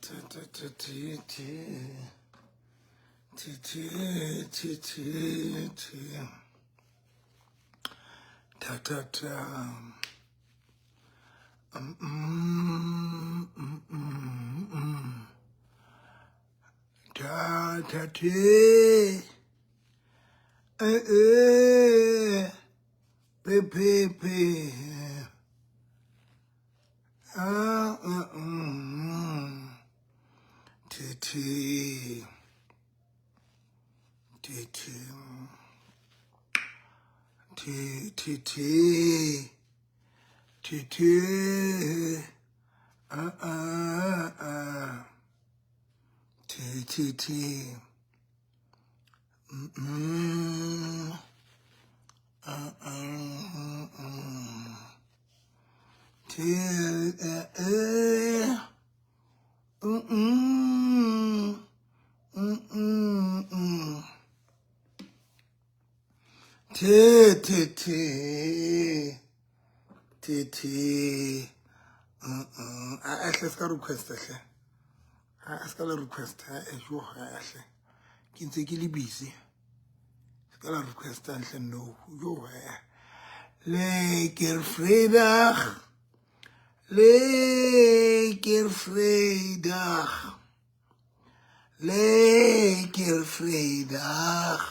T T T T T T T T T Ta ta ta. Mm, mm, mm, mm. Ta ta t. Eh eh. P P P. Ah, ah, mm, T T. T T. T T T. T T. Ah, ah, ah. T T T. Mm, mm. Ah, ah, mm, mm. T eh, eh. Mm, mm. Mm, mm, mm. T T T. T T. Mm, mm. A a hle se ka request hle. A se ka la request a e jo a hle. Ke ntse ke le busy. Se ka la request hle no. Jo eh. Lekker vrydag. Lekker vrydag. Lekker vrydag.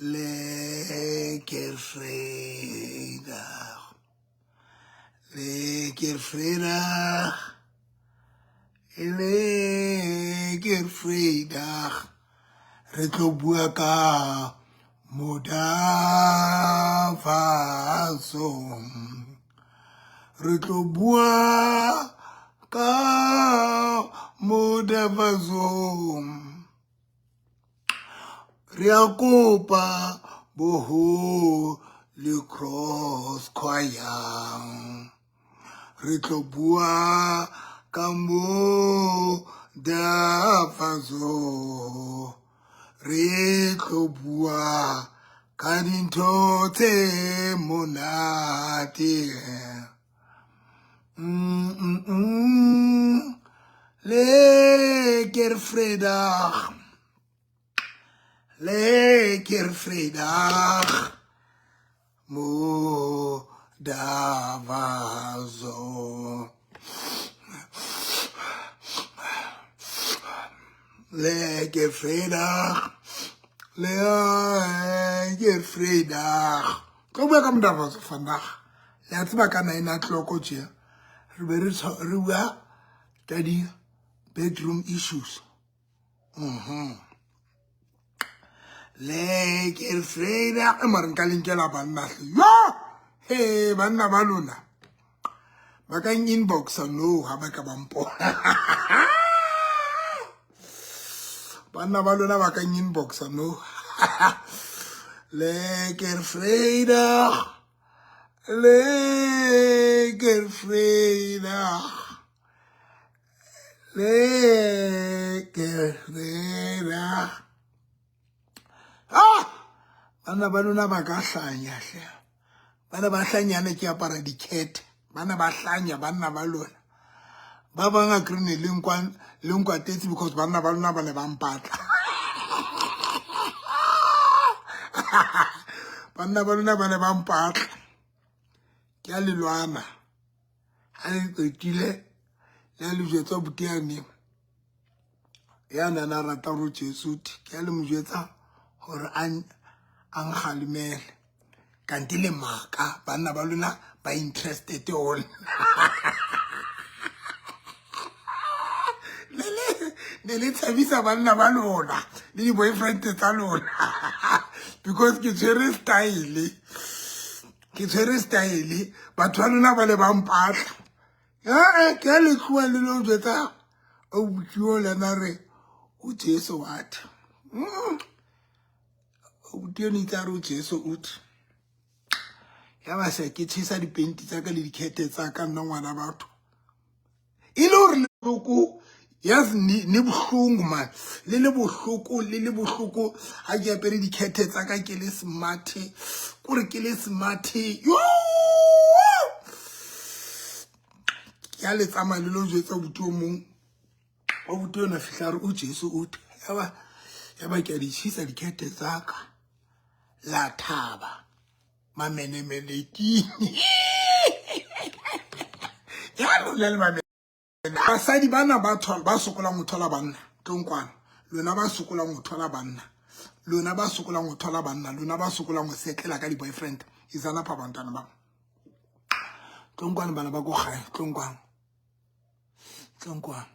Lekker vrydag. Lekker vrydag. Lekker vrydag. Re tlo bua ka modafatso. Re tlo bua ka modafatso. Re a kopa bo Holy Cross Choir. Re tlo bua ka modafatso. Re tlo bua ka dintho tse monate. Mm, mm, mm. Lekker vrydag. Lekker vrydag. Modavazo. Lekker vrydag. Lekker vrydag. Tlo bua ka modavazo vandag. Le a tseba ka 9 o'clock tje. Re be re re bua ka di bedroom issues. Mhm. Lekker vrydag. E mare nka le nkela banna hle. Yo! He, banna ba lona. Ba ka inboxa no ha ba ka ba mpona. Banna ba lona ba ka inboxa no. Lekker vrydag. Lekker vrydag. Lekker vrydag. Ah! Banna ba lona ba ka hlanya hle. Bana ba hlanyane ke apara dikhethe. Bana ba hlanya banna ba lona. Ba bang a kry ne le nkwatetse because banna ba lona ba ne ba mpatla. Banna ba lona ba ne ba mpatla. Ke a le lwana. Ha le qetile le a le jwetsa boteyane. Ya na na rata hore Jesu ke a le mo jwetsa hore a nkgalemele. Kanti le maka banna ba lona ba interested ho nna. Ne le tshabisa banna ba lona le di-boyfriend tsa lona because ke tshwere style. Ke tshwere style. Batho ba lona ba le ba mpatla. Eh, ke a le tloha le lo jwetsa abuti o lena re o Jesu wathi. Abuti o itse a re o Jesu uthi. Ya ba se ke tjhesa dipenti tsa ka le dikhethe tsa ka nna ngwana batho. E le hore loko yazi ni bohlungu man. Le le bohloko, le le bohloko ha ke apere dikhethe tsa ka ke le smart. Kore ke le smart. Yo! Ke a le tsamaya le lo jwetsa abuti o mong. Abuti ona fihla re o Jesu o the. Yaba yaba ke a di tjhisa dikhethe tsa ka. La thaba. Mamenemene ke. Ya lona le mamene. Basadi bana ba thola ba sokolang ho thola banna. Tlonkwana. Lona ba sokolang ho thola banna. Lona ba sokolang ho thola banna. Lona ba sokolang ho setlela ka di-boyfriend. Izana pha bantwana ba. Tlonkwana bana ba ko gae. Tlonkwana. Tlonkwana.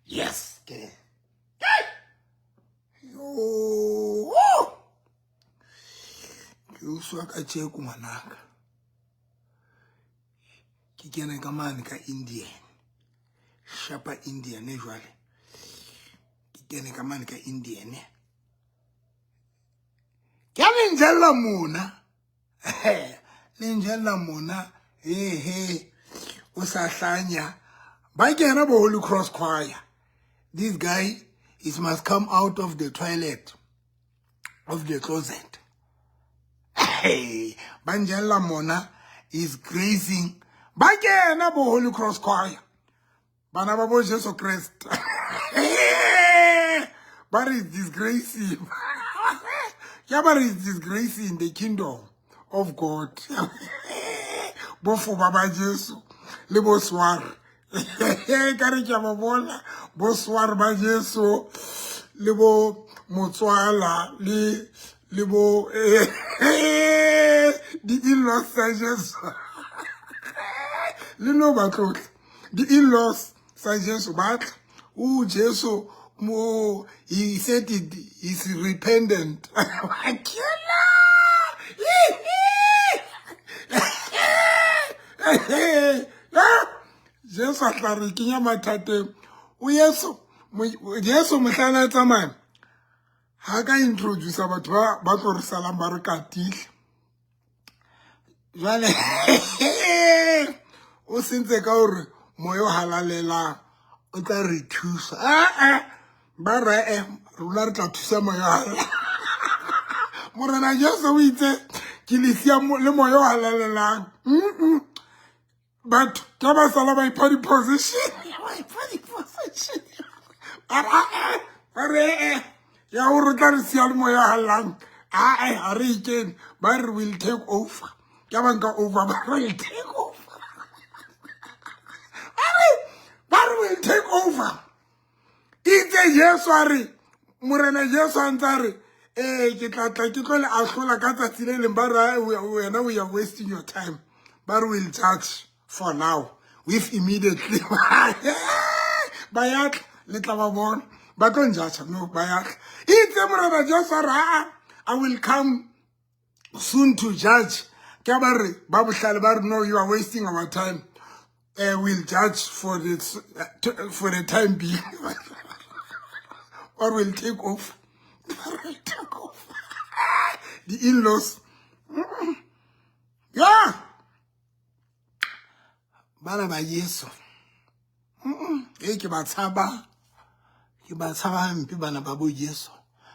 Yes. Ke. Yo. Ke uswa ka tjeko ngwanaka. Ke kene ka mane ka Indian. Shapa Indian e jwale. Ke kene ka mane ka Indian. Ke a le njella mona. Le njella mona. He he. O sa hlanya. Ba kena bo Holy Cross Choir. This guy is must come out of the toilet. Of the closet. Hey, ba njella mona is grazing. Ba kena bo Holy Cross Choir. Bana ba bo Jesu Christ. Ba re is disgracing. Ya ba re is disgracing the kingdom of God. Bo foba ba Jesu le bo swar. Ka re ke a ba bona bo swar ba Jesu le bo motswala le le bo di-in-laws tsa Jesu. Le no ba tlotla. Di-in-laws tsa Jesu ba tla. O Jesu mo he said it is repentant. Kela. Jesu a tla re kenya mathateng. O Yesu Jesu mohlana a tsamaya. Ha ka introduce batho ba ba tlo re salang ba re katile. Jwale o sentse ka hore moya o halalelang o tla re thusa. Ah ba re rona re tla thusa moya o halalelang. Morena Jesu o itse ke le siya le moya o halalelang. Batho ke ba sala ba ipha di-position. Ba ipha di-position. Ba re ya gore o tla re siya le moya o halalelang. Ae ha re ikene. Ba re will take over. Ke ba nka over ba re will take over. Ba re will take over. Itse Jesu a re Morena Jesu a ntse a re ke tla tla ke tlo le ahlola ka tsatsi le leng. Ba re wena we are wasting your time. Ba re will judge for now with immediately. Ba ya tla le tla ba bona. Ba tlo njudge no ba ya tla. Itse Morena Jesu a re I will come soon to judge. Ke ba re ba bohlale ba re no you are wasting our time. We'll judge for this for the time being. Or we'll take off. We'll take off. The in-laws. Yeah. Bana ba Jesu. E ke ba tshaba. Ke ba tshaba hampe bana ba bo Jesu.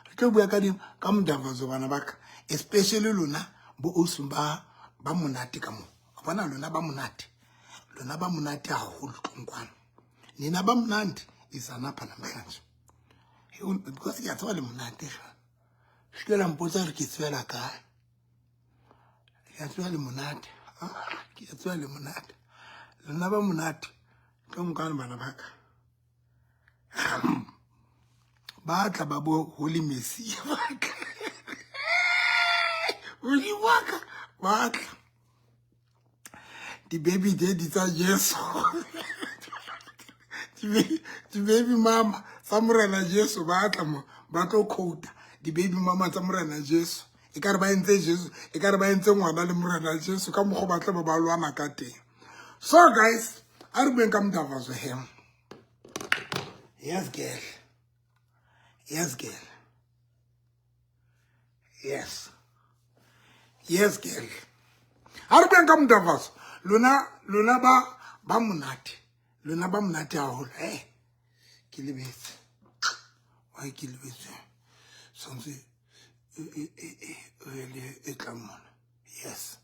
Re tlo bua ka di ka modavazo bana ba ka. Especially lona bo osu ba ba monate ka mo. Bona lona ba monate. Lona ba monate haholo tlonkwana. Nina ba monate izanapha namhlanje. Because ke a tseba le monate. Se la mpotsa re ke tswela kae. Ke a tseba le monate. Ke a tseba le monate. Lona ba monate. Tlonkwana bana ba ka. Ba tla ba bo Holy Messia ba tla. Modimo wa ka ba tla. Di-baby daddy tsa Jesu. Di-baby mama tsa Morena Jesu ba tla mo ba tlo quota di-baby mama tsa Morena Jesu. E ka re ba entse Jesu, e ka re ba entse ngwana le Morena Jesu ka mokgwa ba tla ba ba lwana ka teng. So guys, a re bueng ka modavazo he. Yes girl. Yes girl. Yes. Yes girl. A re bueng ka modavazo. Lona lona ba ba monate. Lona ba monate haholo. Eh. Ke lebetse. Why ke lebetse? Santse e e e e e tla mona. Yes.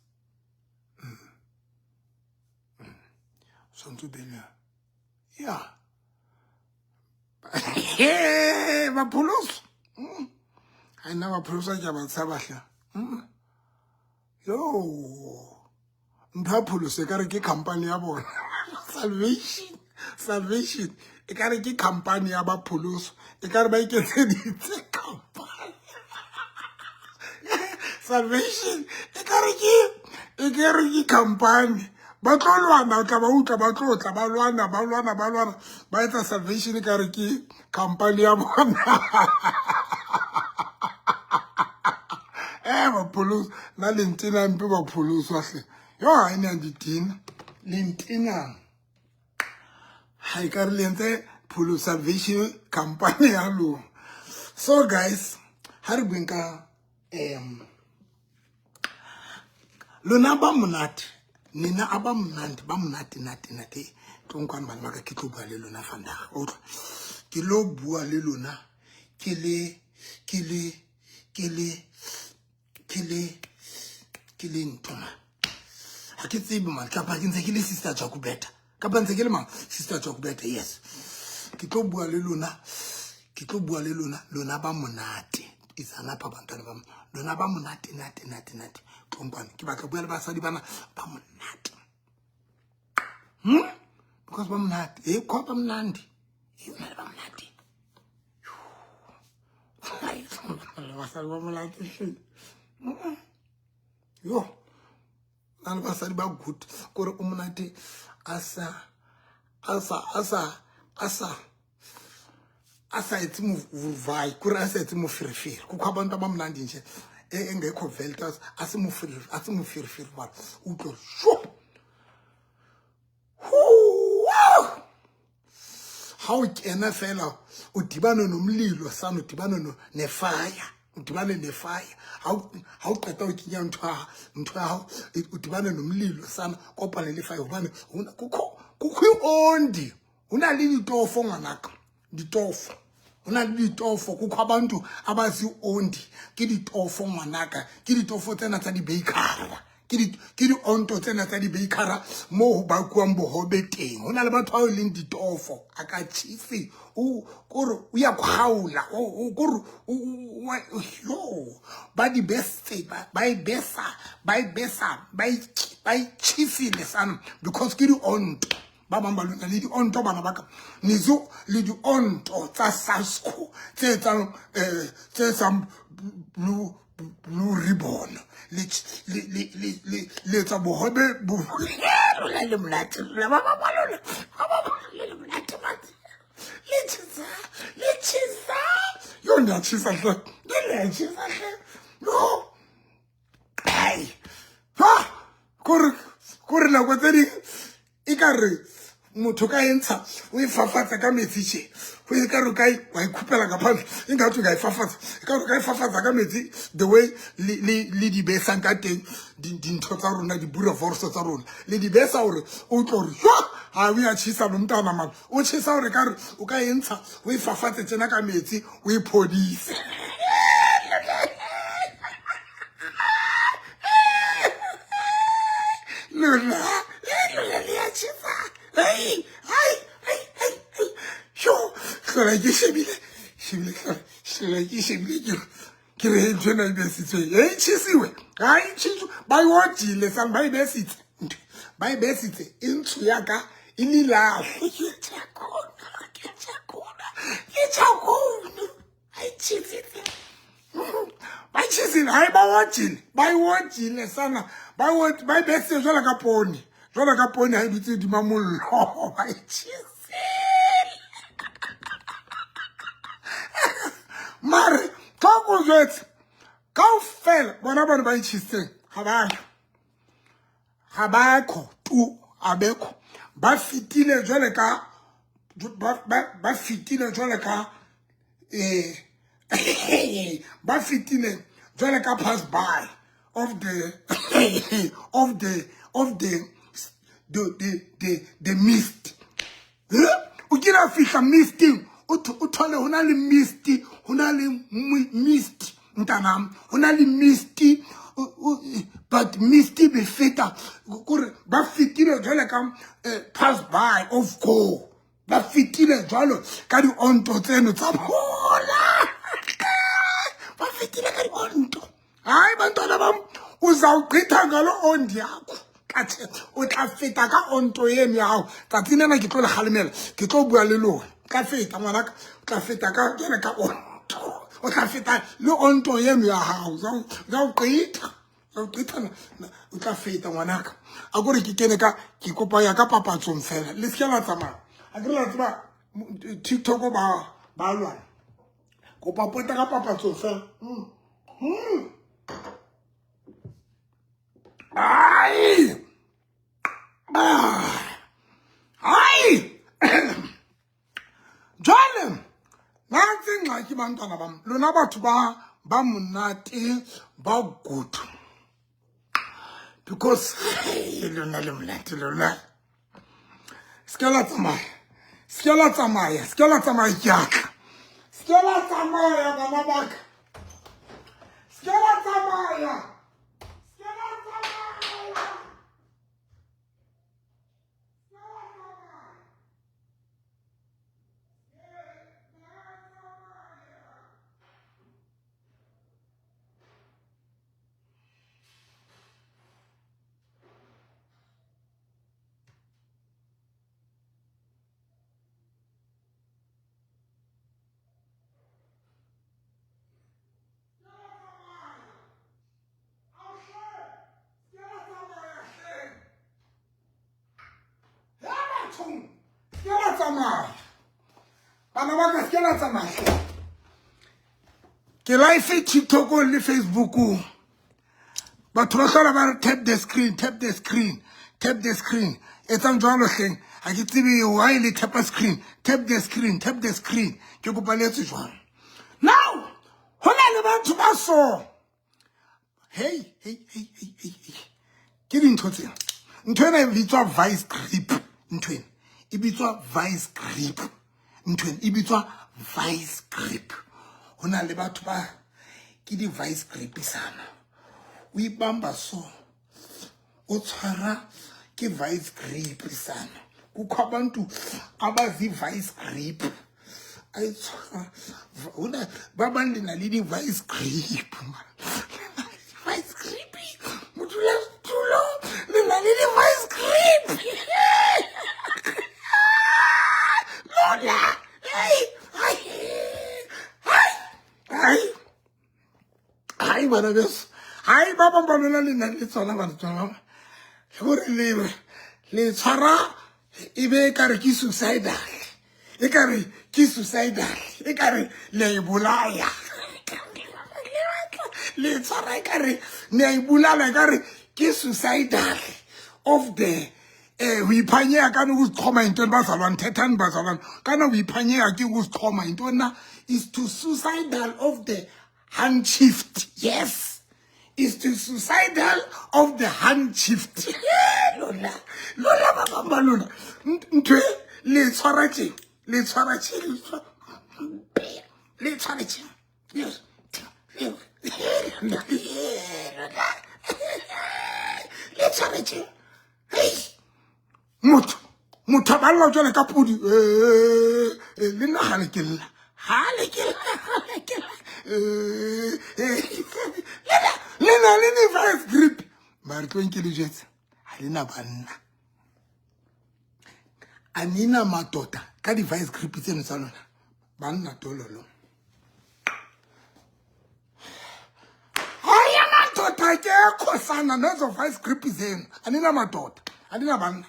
Tshwanetse o be le ya bapholoso. Ha nna bapholoso ke a ba tshaba hle. Yo, ntho ya pholoso e kare ke company ya bona. Salvation, salvation e kare ke company ya bapholoso, e kare ba iketseditse company. Salvation e kare ke, e kare ke company. Ba tlo lwana, o tla ba utlwa ba tlo tla ba lwana, ba lwana, ba lwana, ba etsa salvation e kare ke company ya bona. Bapholoso nna le ntena mpe bapholoso hle. Yo ha ene a ditina le ntena ha e ka re le entse pholo salvation company ya lona. So guys, ha re bueng ka lona ba monate, nina a ba monate, ba monate nate nate. Tlong kwano bana ba ka, ke tlo bua le lona vandag. O utlwa? Ke lo bua le lona ke le, ke le, ke le, ke le, ke le ntho ma. Ha ke tsebe man, kapa ke ntse ke le Sister Jacobeta. Kapa ntse ke le mang? Sister Jacobeta, yes. Ke tlo bua le lona, ke tlo bua le lona, lona ba monate. Izana pa bantwana ba lona ba monate nate nate nate. Tlong kwano, ke batla bua le basadi bana ba monate. Because ba monate. Kwa ba monate. Ba monate. Basadi ba monate. Yo. Na le basadi ba good. Kore o monate a sa, a sa, a sa, a sa, a sa etse muvai, kore a sa etse moferefere. Kukho abantu abamnandi nje engekho vele, asimuferefere, asimuferefere ba utlwe sho. Ha o kena fela o dibane nomlilo sana, o dibane no nefire, o dibane nefire. Ha o qeta o kenya ntho ya, ntho ya hao, o dibane nomlilo sana, kopane le fire hobane hona kukho, kukho iondi. Hona le ditofo ngwanaka, ditofo. Hona le ditofo, kukho abantu abaziondi, ke ditofo ngwanaka, ke ditofo tsena tsa di-bakery. Ke di, ke dionto tsena tsa di-bakery moo ho bakuwang bohobe teng. Hona le batho bao e leng ditofo, a ka tjhese, o, kore o ya kgaola, o, o, kore o, o, o, yo, ba di bese, ba, ba e besa, ba e besa, ba e, ba e tjhesile sana, because ke dionto. Ba bang ba lona le dionto bana ba ka, nizo le dionto tsa Sasco tse etsang, tse etsang blue, blue ribbon, le, le, le, le, le, le etsa bohobe bo, lona le monate, lona ba ba ba lona, ba ba ba lona le monate, monate. Le tjhesa, le tjhesa. Yo, le a tjhesa hle. Le a tjhesa hle. Yo. Hai. Ha! Kore, kore nako tse ding e ka re motho ka e ntsha o e fafatsa ka metsi tje. Ho e ka re o ka e, wa e khupela ka phantle. E nka thwe ka e fafatsa. E ka re o ka e fafatsa ka metsi the way le, le, le di besang ka teng, dintho tsa rona, di-boerewors tsa rona. Le di besa hore o utlwe hore, yo, ha o ya tjhesa lo mntwana man. O tjhesa hore ka re o ka e ntsha, o e fafatse tjena ka metsi, o e phodise. Lona, lona le ya tjhesa. Hei, hei, hei, hei, hei. Yo, hlola ke shebile, shebile, hlola, hlola ke shebile ke re, ke re ntho ena e besitswe. E tjhesiwe. Ha e tjheswe. Ba e otile sana, ba e besitse. Ba e besitse. E ntsho ya ka e lilahle. Ke tjhakona, ke tjhakona, ke tjhakona. Ha e tjhesitse. Ba tjhesile, ha e ba otile. Ba e otile sana. Ba e ot-, ba e besitse jwalo ka poone. Jwalo ka poone ha e dutse hodima mollo. Ba e tjhesile. Mare, ka o jwetse, kaofela bona bana ba e tjhesitseng, ha ba yo. Ha ba kho, tu, a be kho. Ba fetile jwale ka, ba, ba, ba fetile jwale ka, ba fetile jwale ka pass by of the, of the, of the, the, the, the, the mist. O kile a fihla misting, o o thole ho na le mist, ho na le mist, ntanam, ho na le mist But misty be feta kore ba fetile jwale ka pass by of go, ba fetile jwalo ka dionto tseno tsa bona, ba fetile ka dionto. Hayi bantwana bam, uzawugqitha ngalo ondi yakho kathe o tla feta ka onto eno ya gago. Tsatsing lena ke tlo le galemela, ke tlo bua le lona. O tla feta ngwanaka, o tla feta ka jale ka onto, o tla feta le onto eno ya gago. Zawugqitha, zawugqitha, o tla feta ngwanaka. A kore ke kene ka ke kopa ya ka papatsong fela, le seke la tsamaya. A ke re la tseba TikTok ba lwana, kopa pota ka papatsong fela. Ai ai, jwale nantsi ingxaki bantwana bam, lona batho ba monate ba good, because hey, lona le monate lona. Se ke la tsamaya, se ke la tsamaya, se ke la tsamaya, ke atla. Se ke la tsamaya bana baka, se ke la tsamaya, se ke la tsamaya. Tsamaya bana ba ka, se ke la tsamaya. Ke live TikTokong le Facebookong. Batho ba hlola ba re tap the screen, tap the screen, tap the screen. Etsang jwalo hleng, ha ke tsebe why le tapa screen. Tap the screen, tap the screen, ke kopa le etse jwalo. Now ho na le batho ba so, hey hey hey hey hey hey, ke dintho tsena. Ntho ena e bitswa vice grip, ntho ena e bitswa vice grip, ntho ena e bitswa vice grip. Ho na le batho ba ke di-vice grip sana, o ipamba so, o tshwara ke vice grip sana. Kukho abantu abazi-vice grip, ayitshwara hona. Ba bang le na le di-vice grip, vice grip modulasetulo, le na le di-vice grip lona. Ai ai ai ai, bana beso, hai, ba bang ba lona le na le tsona bana tsona gore le tshwara e be e kare ke suicidal, e kare ke suicidal, e kare le a e bolaya. Le tshwara e kare ne a e bolala, e kare ke suicidal of the ho iphanyea kana ukuzichoma yintoni bazalwane? Thethani bazalwane, kana uyiphanyea ke ukuzichoma yintoni na? Is to suicidal of the hand shift. Yes, is to suicidal of the hand shift. Lona lona ba bang ba lona, ntho e le tshwara tje, le tshwara tje, le tshwara tje, le tshwara tje. Motho motho a balla jwale ka podi le nna ga le ke lla, ga le ke lla, ga le ke lla. Le na le di-vice grip, mare tlong ke le jwetse, ga le na banna, a nina matota ka di-vice grip tseno tsa lona banna tololo. Hayi, amadoda akekho sana nezo vice grip zenu. Anina madoda, anina banna,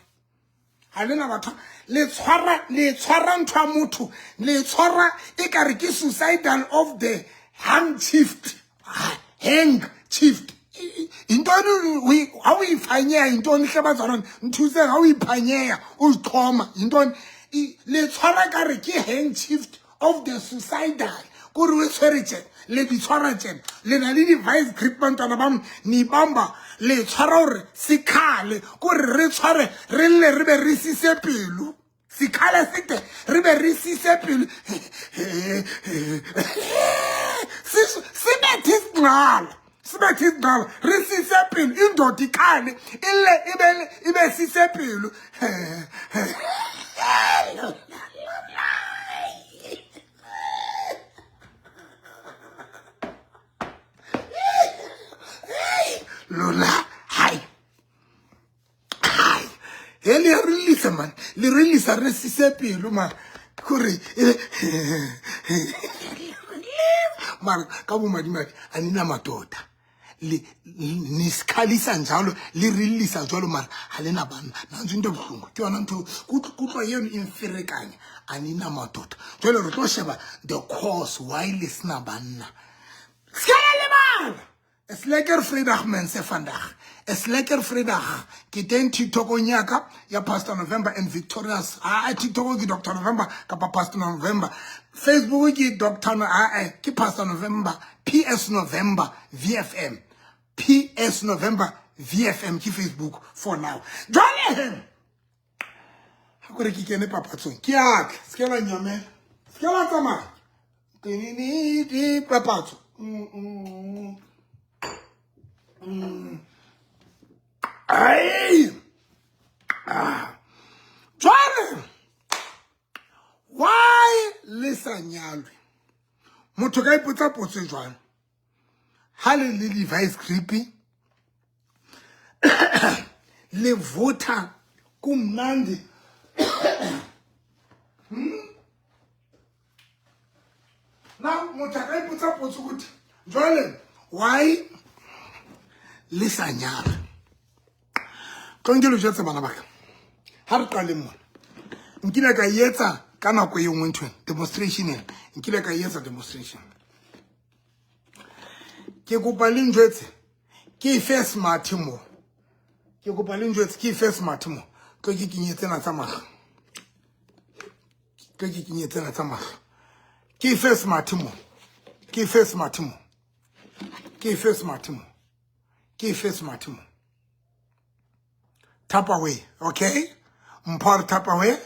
ha lena batho. Le tshwara, le tshwara ntho ya motho, le tshwara e kare ke suicidal of the hand shift, hang shift. Yintoni ha o iphanyea? Yintoni hle bazalwane, nthuseng? Ha o iphanyea, uzichoma, yintoni? Le tshwara kare ke hand shift of the suicidal, kore o tshwere tjena, le di tshwara tjena. Le na le di-vice grip bantwana ba nibamba, le tshwara hore sekhale, kore re tshware re lle, re be re sise pelo, sekhale sete, re be re sise pelo, se bethe senqala. Sibethe izingqala re sise pelo indoda ikhale ile ibe ibe sise pelo. Lona hai hai he le re lisa man le re lisa re sise pelo man kore mara ka bomadimabe a nina madoda nisikhalisa njalo le re llisa jwalo mara ga le na banna nantso into bohloko ke yona ntho kutlwa eno e mferekanya a nina madoda jwale re tlo sheba the cause why le sena banna se ka lebala. Es lekker vrydag mense vandag. Es lekker vrydag. Ke teng TikTokong ya ka ya Pastor November and Victorious. Ah, TikTok ke Dr. November kapa Pastor November. Facebook ke Dr. No, ah, eh, ke Pastor November, PS November VFM. PS November VFM ke Facebook for now. Jwale he. Ha kore ke kene papatsong. Ke a tla, se ke la nyamela. Se ke la tsamaya. Tinini papatso. Ai. Ah. Jwale why le sa nyalwe? Motho ka ipotsa potso e jwalo. Ha le le device creepy le votha kumnandi. Now motho a ka ipotsa potso ukuthi jwale why le sa nyala? Tlong ke lo jwetse bana ba ka. Ha re qaleng mona. Nkile ka e etsa ka nako e nngwe nthwena, demonstration ena. Nkile ka e etsa demonstration. Ke kopa le njwetse ke efe smart mo. Ke kopa le njwetse ke efe smart mo. Tlo ke kenye tsena tsa mahlo. Tlo ke kenye tsena tsa mahlo. Ke efe smart mo. Ke efe smart mo. Ke efe smart mo. Ke efe smart mo. Tupperware, okay? Mpho a re Tupperware,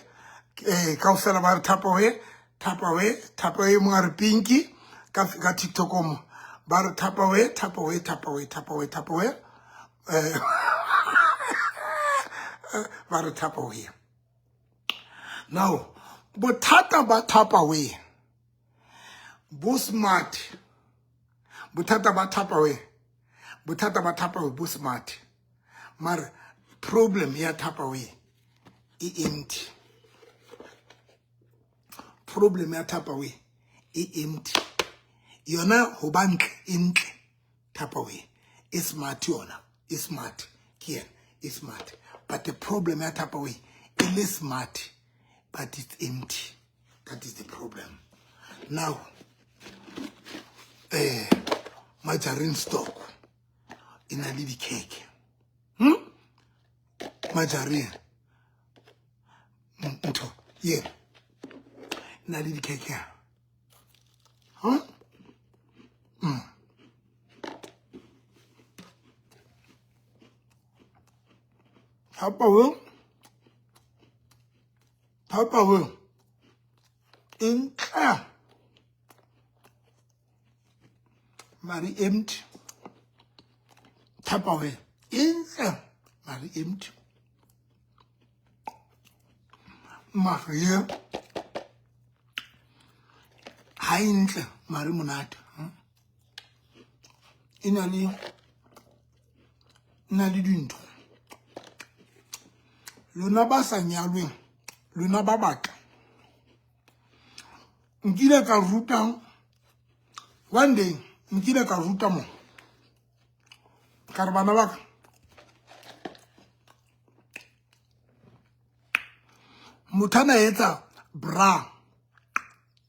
eh, kaofela ba re Tupperware, Tupperware, Tupperware mongwe a re Pinky, ka, ka TikTok mo. Ba re Tupperware, Tupperware, Tupperware, Tupperware, Tupperware. Eh, ba re Tupperware. Now, bothata ba Tupperware, bo smart. Bothata ba Tupperware, bothata ba Tupperware bo smart. Mara problem ya Tupperware e empty. Problem ya Tupperware e empty. Yona ho ba ntle e ntle Tupperware e smart yona e smart ke yena e smart. But the problem ya Tupperware e le smart but it's empty. That is the problem. Now margarine stock e na le dikheke. Margarine ntho ye na le dikheke. Huh? Tupperware. Tupperware. E ntle. Mare empty. Tupperware. E ntle. Mare empty. Mare ye ha e ntle mare monate. E na le na le dintho. Lona ba sa nyalweng, lona ba batla. Nkile ka ruta one day, nkile ka ruta mo. Ka re bana ba ka, motho a na etsa bra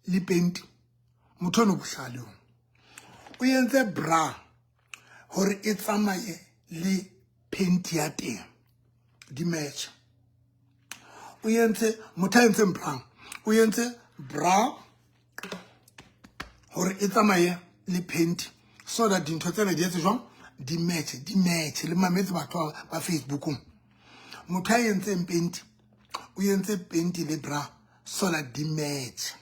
le penti, motho ono bohlale o. O entse bra hore e tsamaye le penti ya teng, di match. O entse motho a entseng bra, o entse bra hore e tsamaye le penti so that dintho tsena di etse jwang, di match, di match le mametse batho ba Facebookong. Motho a entseng penti, o entse penti le bra so that di match.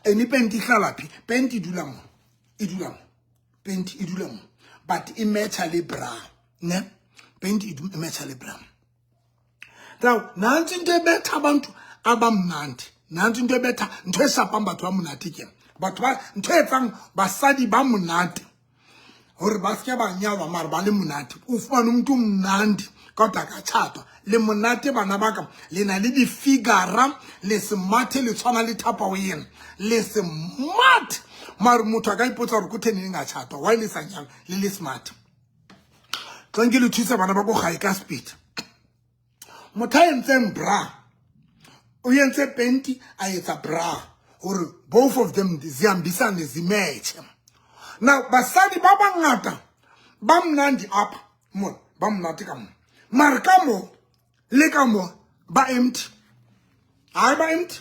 Ene penti e hlala phi, penti e dula mo, e dula mo. Penti e dula mo, but e matcha le bra, ne? Penti e matcha le bra. Now nantsi into ebetha abantu abamnandi, nantsi into ebetha, ntho e shapang batho ba monate ke batho ba, ntho e etsang basadi ba monate hore ba seke ba nyalwa mare ba le monate. O fumane umuntu mnandi kodwa akatshatwa. Le monate bana ba ka, le na le difigara, le smart, le tshwana le thapa ho yena, le smart, mare motho a ka ipotsa hore kutheni le nga tshatwa, why le sa nyalwa le le smart. Tlong ke le thusa bana ba ko gae ka speed. Motho a entseng bra o entse penti, a etsa bra hore both of them zihambisane, zimatche. Now basadi ba bangata ba mnandi apha mo, ba monate ka mo, mare ka mo le ka mo ba empty. Hayi, ba empty.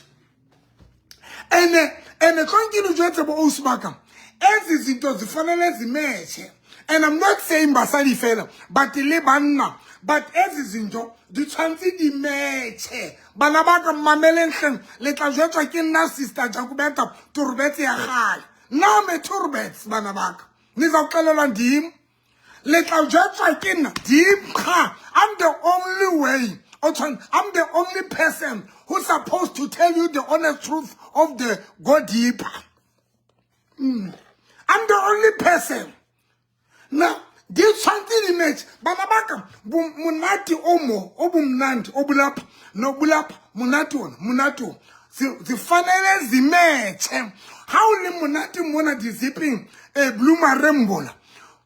Ene tlong ke le jwetse bo ausi ba ka, ezi zinto zifanele zimatche. And I'm not saying basadi fela, but le banna, but ezi zinto di tshwantse di matche. Bana ba ka, mameleng hleng, le tla jwetswa ke nna Sister Jacobeta Turbetse ya kgale. Nna me Turbets, bana ba ka, nizawuxelelwa ndim, le tla jwetswa ke nna ndim qha. I'm the only way, I'm the only person who's supposed to tell you the honest truth of the go deeper. I'm the only person. Now di tshwantse di match, bana ba ka. Monate o mo o bomnandi obulapha nobulapha, monate ona, monate o zifanele zimatche. Ha o le monate mona diziping, e blue mareng bola,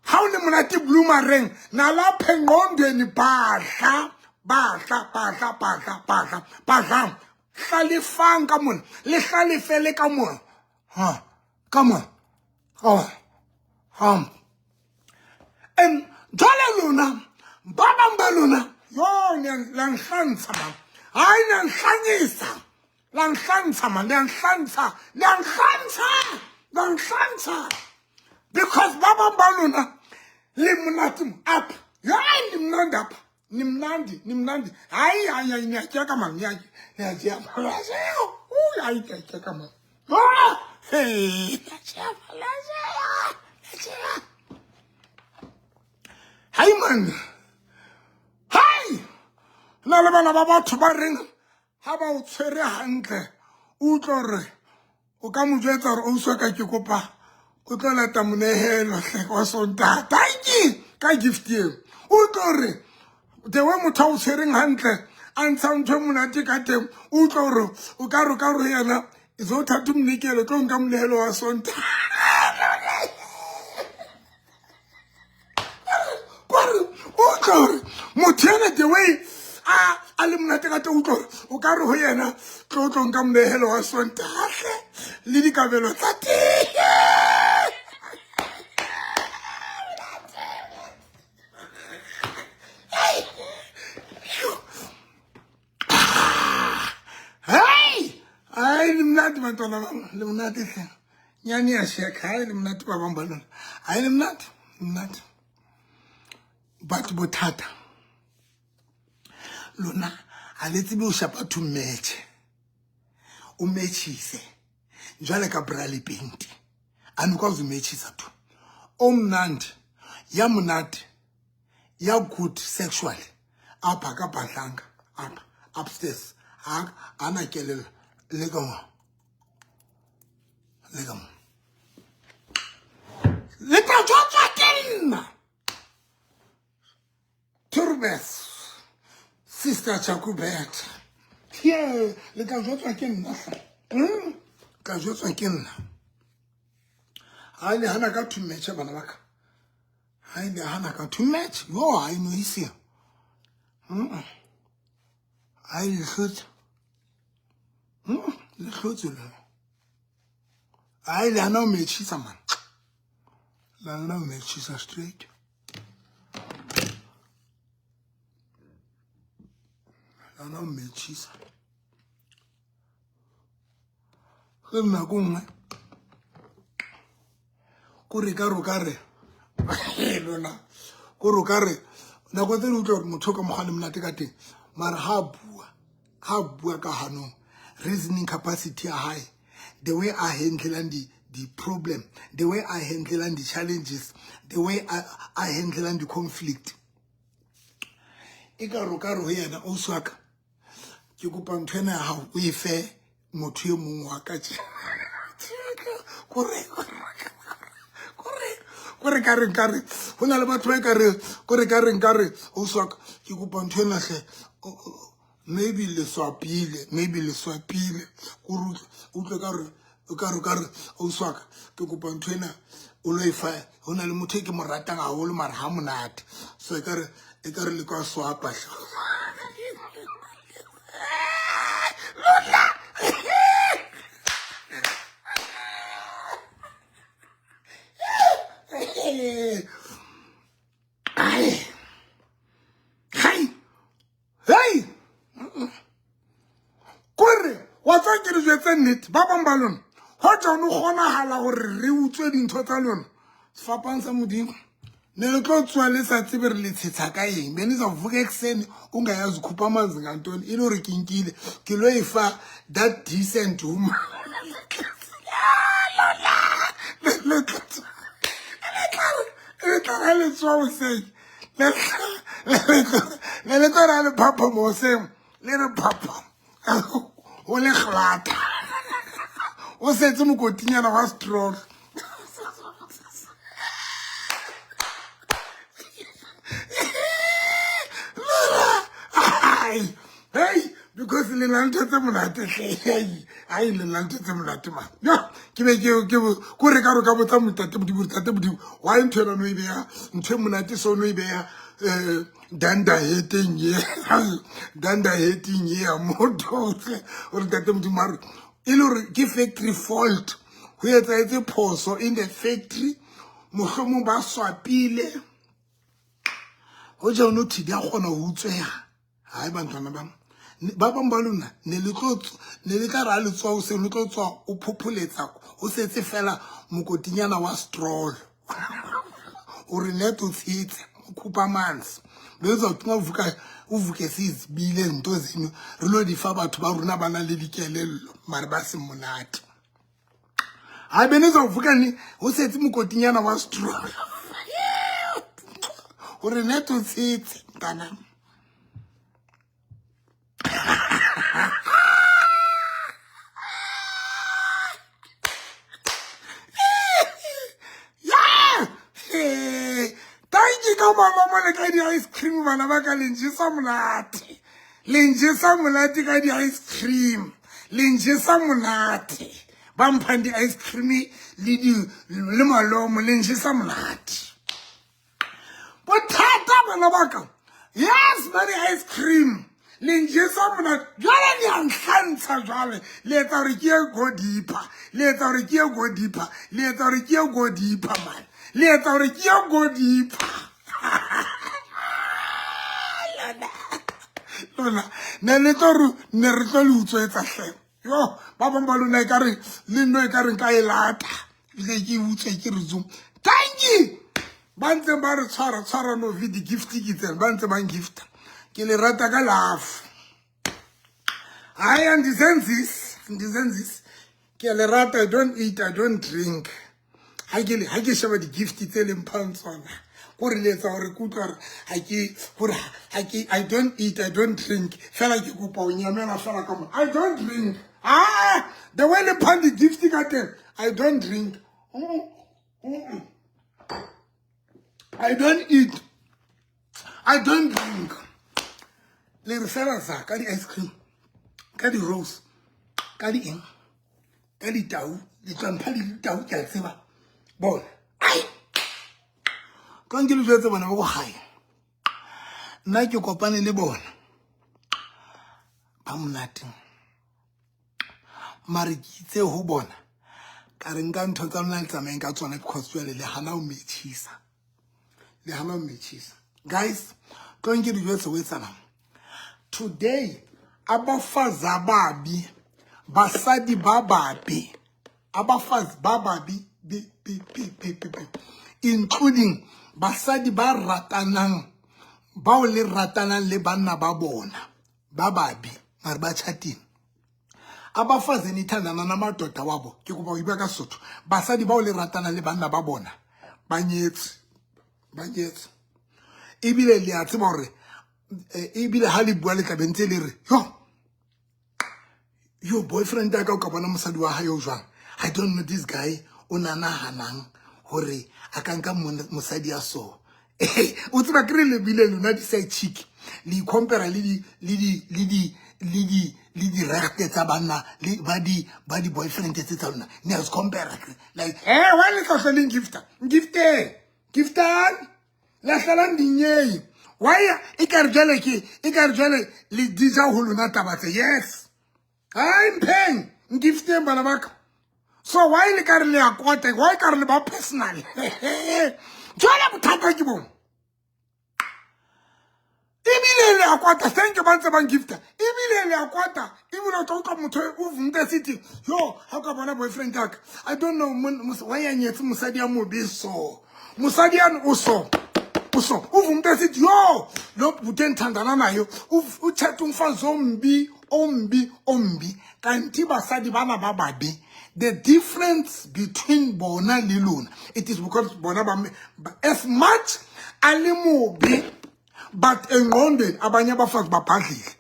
ha o le monate blue mareng, nalapha engqondweni badla, badla, badla, badla, badla, badla. Hlalefang ka mona, le hlalefele ka mona, ha ka mona, ha ha. And jwale lona ba bang ba lona, yo, la nhlantsha man, hayi, niyanhlanyisa, la nhlantsha man, niyanhlantsha, niyanhlantsha, la nhlantsha, because ba bang ba lona le monate mo apha, hayi, nimnandi apha, nimnandi, nimnandi. Hayi, hayi, hayi, niyatyeka man, niyatyeka, hayi, niyatyeka man. Ah, hey, niyatyeka, niyatyeka, niyatyeka. Hayi man, hayi, na le bana ba batho ba reng ha ba o tshwere hantle, o utlwe hore o ka mo jwetsa hore ausi wa ka, ke kopa o tlo lata monehelo hle wa Sontaha, tanki ka gift eo. O utlwe hore the way motho a o tshwereng hantle, a ntsha ntho e monate ka teng, o utlwe hore o ka re, o ka re ho yena, izothatha umnikelo, tlo nka monehelo wa Sontaha. Kore o utlwe hore motho ena, the way a le monate ka teng, utlwe hore o ka re ho yena, tlo tlo nka monehelo wa Sontaha hle, le dikabelo tsa teng. Hayi, hayi, le monate bantwana bam, le monate hle, nyane ya sheka. Hayi, le monate ba bang ba lona, hayi, le monate, le monate. But bothata lona, ha le tsebe ho shapa to match, o matchise jwale ka bra le penti, anikwazi umatchisa tu. Omnandi ya monate ya good sexually apha ka bhatlanga apha upstairs, ha ana kelello, le ka mo, le ka mo, le tla jwatswa ke nna Turbes Sister Jacobet. Here, le tla jwatswa ke nna hle. Tla jwatswa ke nna. Ha le hana ka to match, bana ba ka. Ha le hana ka to match. Yo, ha ino isi. Ha le hlotse. Le hlotse le. Ha le hana o matchisa man. Le hana o matchisa straight. Le hana o matchisa. Ge nako nngwe kore ka re o ka re lona, kore o ka re nako tse di utlwa gore motho o ka mokgwa le monate ka teng, mara ha bua, ha bua ka hanong, reasoning capacity ya hae, the way a handlelang di di-problem, the way a handlelang di-challenges, the way a handlelang di-conflict. E ka re o ka re ho yena, ausi wa ka, ke kopa ntho ena ya hao o e fe motho e mong wa ka tje. Kore ka re nkare ho na le batho ba e ka re kore ka re nkare ausi wa ka, ke kopa ntho ena hle, maybe le swapile, maybe le swapile. Kore utlwe ka re o ka re ka re ausi wa ka, ke kopa ntho ena o lo e fa, ho na le motho e ke mo ratang haholo mara ha monate, so e ka re le ka swapa hle. Lona ai hai hei, kore wa tswa ke re jwetse nnete, ba bang ba lona ho jone kgonahala hore re utswe dintho tsa lona. Sefapang sa Modimo ne le tlo tswa le sa tsebe re le tshetsha ka eng. Be nizavuka ekuseni ungayazi ukhupha amanzi ngantoni, e le hore ke nkile ke lo e fa that decent woman. Le tla ra le tswa hoseng, le le tlo ra le phaphama hoseng, le re phapha o le glata, o setse mokotinyana wa strong. Hey, because le na ntho tse monate hle. Hey, ai, le na ntho tse monate man. Yo, ke be ke ko re ka re ka botsa motate Modimo, tate Modimo, why ntho ena no e beha ntho e monate so no e beha danda heteng ye, danda heteng ye ya motho, gore tate Modimo a re e le hore ke factory fault, ho etsahetse phoso in the factory, mohlomong ba swapile ho ja no thi di a kgona ho utsweha. Hai bantwana ba ba bang ba lona, ne le tlo ne le tla ra le tswa hoseng, le tlo tswa o phopholetsa o setse fela mokotinyana wa stroll, hore net o tshetse o khupa manzi, bezawuthi uvuka uvuke sizibile ntho zeno, re lo di fa batho ba rona ba nang le dikelello mare ba seng monate. Hayi, benizawuvuka ni ho setse mokotinyana wa stroll, hore net o tshetse mntanam. Yeah! Hey, thank you ka mama mo le ka di-ice cream, bana ba ka, le njesa monate, le njesa monate ka di-ice cream, le njesa monate, ba mphang di-ice cream le di le malomo, le njesa monate. Bothata bana ba ka, yes, ba di-ice cream le njesa monate, jwale le a ntlhantsha, jwale le etsa hore ke ye go deeper, le etsa hore ke ye go deeper, le etsa hore ke ye go deeper man, le etsa hore ke ye go deeper. Lona ne le tlo re ne re tlo le utswetsa hle. Yo, ba bang ba lona e ka re le nno e ka re nka e lata ebile ke utswe ke re zoom. Thank you ba ntseng ba re tshwara tshwara no vi di-gift ke tsena, ba ntse ba ngifta, ke le rata ka love. Hayi, andizenzisi, andizenzisi, ke a le rata. I don't eat, I don't drink. Ha ke le ha ke sheba di-gift tse leng mphang tsona, kore le etsa hore ke utlwa hore ha ke hore ha ke I don't eat, I don't drink, fela ke kopa ho nyamela fela ka mona. I don't drink. Ah, the way le phang di-gift ka teng, I don't drink. I don't eat, I don't drink. Le re fela sa ka di-ice cream, ka di-rose, ka di eng, ka ditau, le tla mpha le ditau, ke a tseba bona. Ai, tlang ke le jwetse bona ba ko gae, nna ke kopane le bona ba monate, mare ke itse ho bona ka re nka ntho tsa lona le tsamayeng ka tsona, because jwale le hana ho metjhisa, le hana ho metjhisa. Guys, tlong ke le jwetse ho etsahalang today. Abafazi ababi, basadi ba babe, abafazi ba babi bi bi bi bi bi bi, including basadi ba ratanang, bao le ratanang le banna ba bona ba babe mare ba chatting. Abafazi enithandana namadoda wabo, ke kopa ho bua ka Sesotho. Basadi bao le ratana le banna ba bona ba nyetse, ba nyetse. Ebile le a tseba hore ebile ha le bua le tla be ntse le re yo yo boyfriend ya ka o ka bona mosadi wa hae o jwang. I don't know this guy o na nahanang hore a ka nka mosadi ya so. O tseba ke re le bile lona di side chick le icompare le di le di le di le di le di regte tsa banna le ba di boyfriend tse tsa lona ne re compare like why le tla hle le ngifta ngifte giftang lahlelang dinyei why e ka re jwale ke e ka re jwale le di ja ho lona taba tse. Yes, hai mpheng ngifteng bana ba ka. So why le ka re le ya kwata, why ka re le ba personal? Jwale bothata ke bong ebile le a kwata. Thank you ba ntse ba ngifta ebile le a kwata. Ebile o tla utlwa motho o vumta city yo ha o ka bona boyfriend ya ka, I don't know why ya nyetse mosadi ya mobe so, mosadi yane o so o so uva umuntu esithi yo lo bhuti endithandana nayo uthetha umfazi ombi ombi ombi. Kanti basadi bana ba babe, the difference between bona le lona, it is because bona ba as much a le mobe, but engqondweni abanye abafazi babhadlile.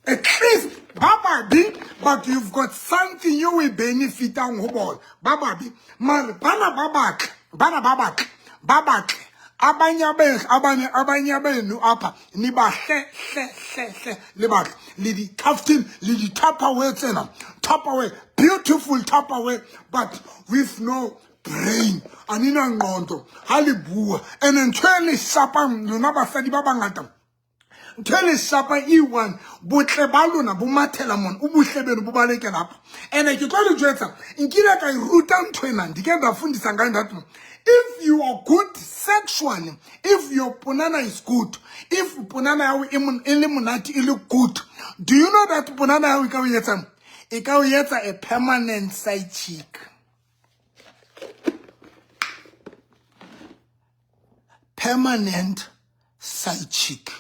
At least ba babe, but you've got something you will benefitang ho bona. Ba babe mare bana ba batle, bana ba batle, ba batle. Abanye abanye abanye benu apha ni ba hle hle hle hle le batle le di tufting le di Tupperware tsena, Tupperware, beautiful Tupperware, but with no brain. Anina ngqondo ha le bua. And ntho e le shapang lona basadi ba bangata, ntho e le shapang e one, botle ba lona bo mathela mona, o bohle beno bo balekela apha. And ke tlo le jwetsa, nkile ka e ruta ntho ena, ndike ndafundisa ngayo ndathi if you are good sexually, if your punana is good, if punana ya hao e le monate, e le good, do you know that punana ya hao e ka o etsang? E ka o etsa a permanent side chick. Permanent side chick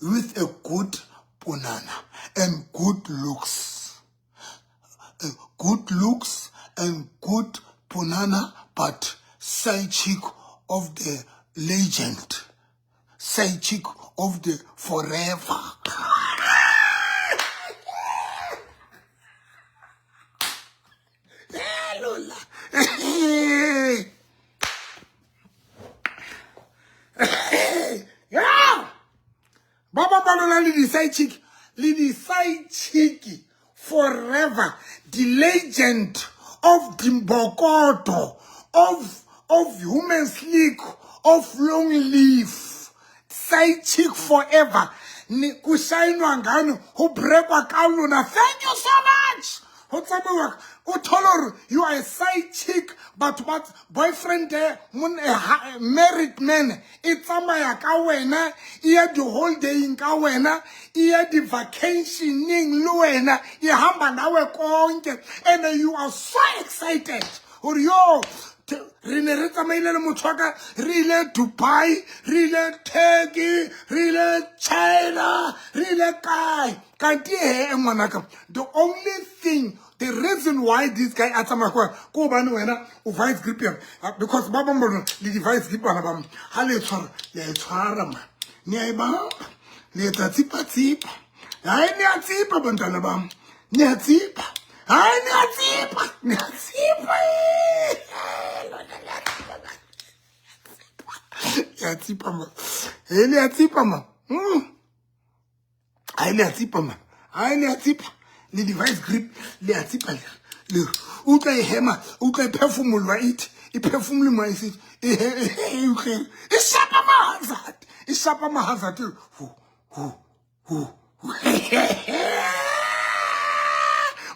with a good punana and good looks. Good looks and good punana, but side chick of the legend. Side chick of the forever. Lola. Yeah! Ba bang ba lona le di-side chick, le di-side chick forever, the legend of Dimbokoto, of human sleek, of long life, side chick forever. Ni kushainwa ngano, ho brekwa ka lona. Thank you so much. Ho tsamaiwa, o thole hore you are a side chick, but boyfriend married man e tsamaya ka wena, e ya di-holidaying ka wena, e ya di-vacationing le wena, e hamba nawe konke, and you are so excited hore yo re ne re tsamaile le motho wa ka, re ile Dubai, re ile Turkey, re ile China, re ile kae. Kanti he ngwanaka, the only thing, the reason why this guy a tsamaya kwa ko hobane wena o vice grip ya, because ba bang bona le di vice grip bana ba ha le tshwara, le a e tshwara man, ne a e bamba, le etsa tsipa tsipa, hai ne a tsipa bantwana ba, ne a tsipa, hai ne a tsipa, ne a tsipa, ya tsipa ma, he le a tsipa ma, hai le a tsipa ma, hai le a tsipa, le device grip le a tsipa le utlwa e hema, utlwa e phefumoloha, ithi e phefumoloha isithi e utlwe e shapa ma-hazard, e shapa ma-hazard, hu hu hu.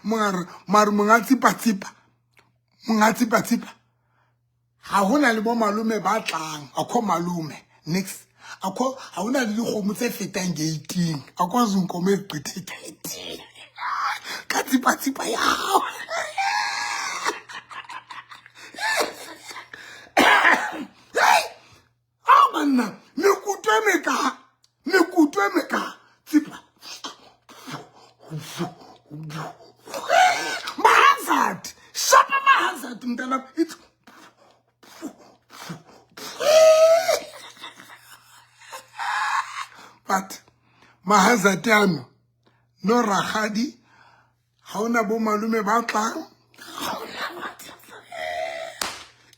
Mare mare monga tsipa tsipa, monga tsipa tsipa, ha hona le bo malome ba tlang, akho malome next, akho ha hona le dikgomo tse fetang gate-ing, akho zinkomo ezigqithe gate-ing ka tsipa tsipa ya hao. A banna, mekutu e meka, mekutu e meka, tsipa. But mahazard ano no rakgadi, ha ona bo malome ba tlang, ha ona batho,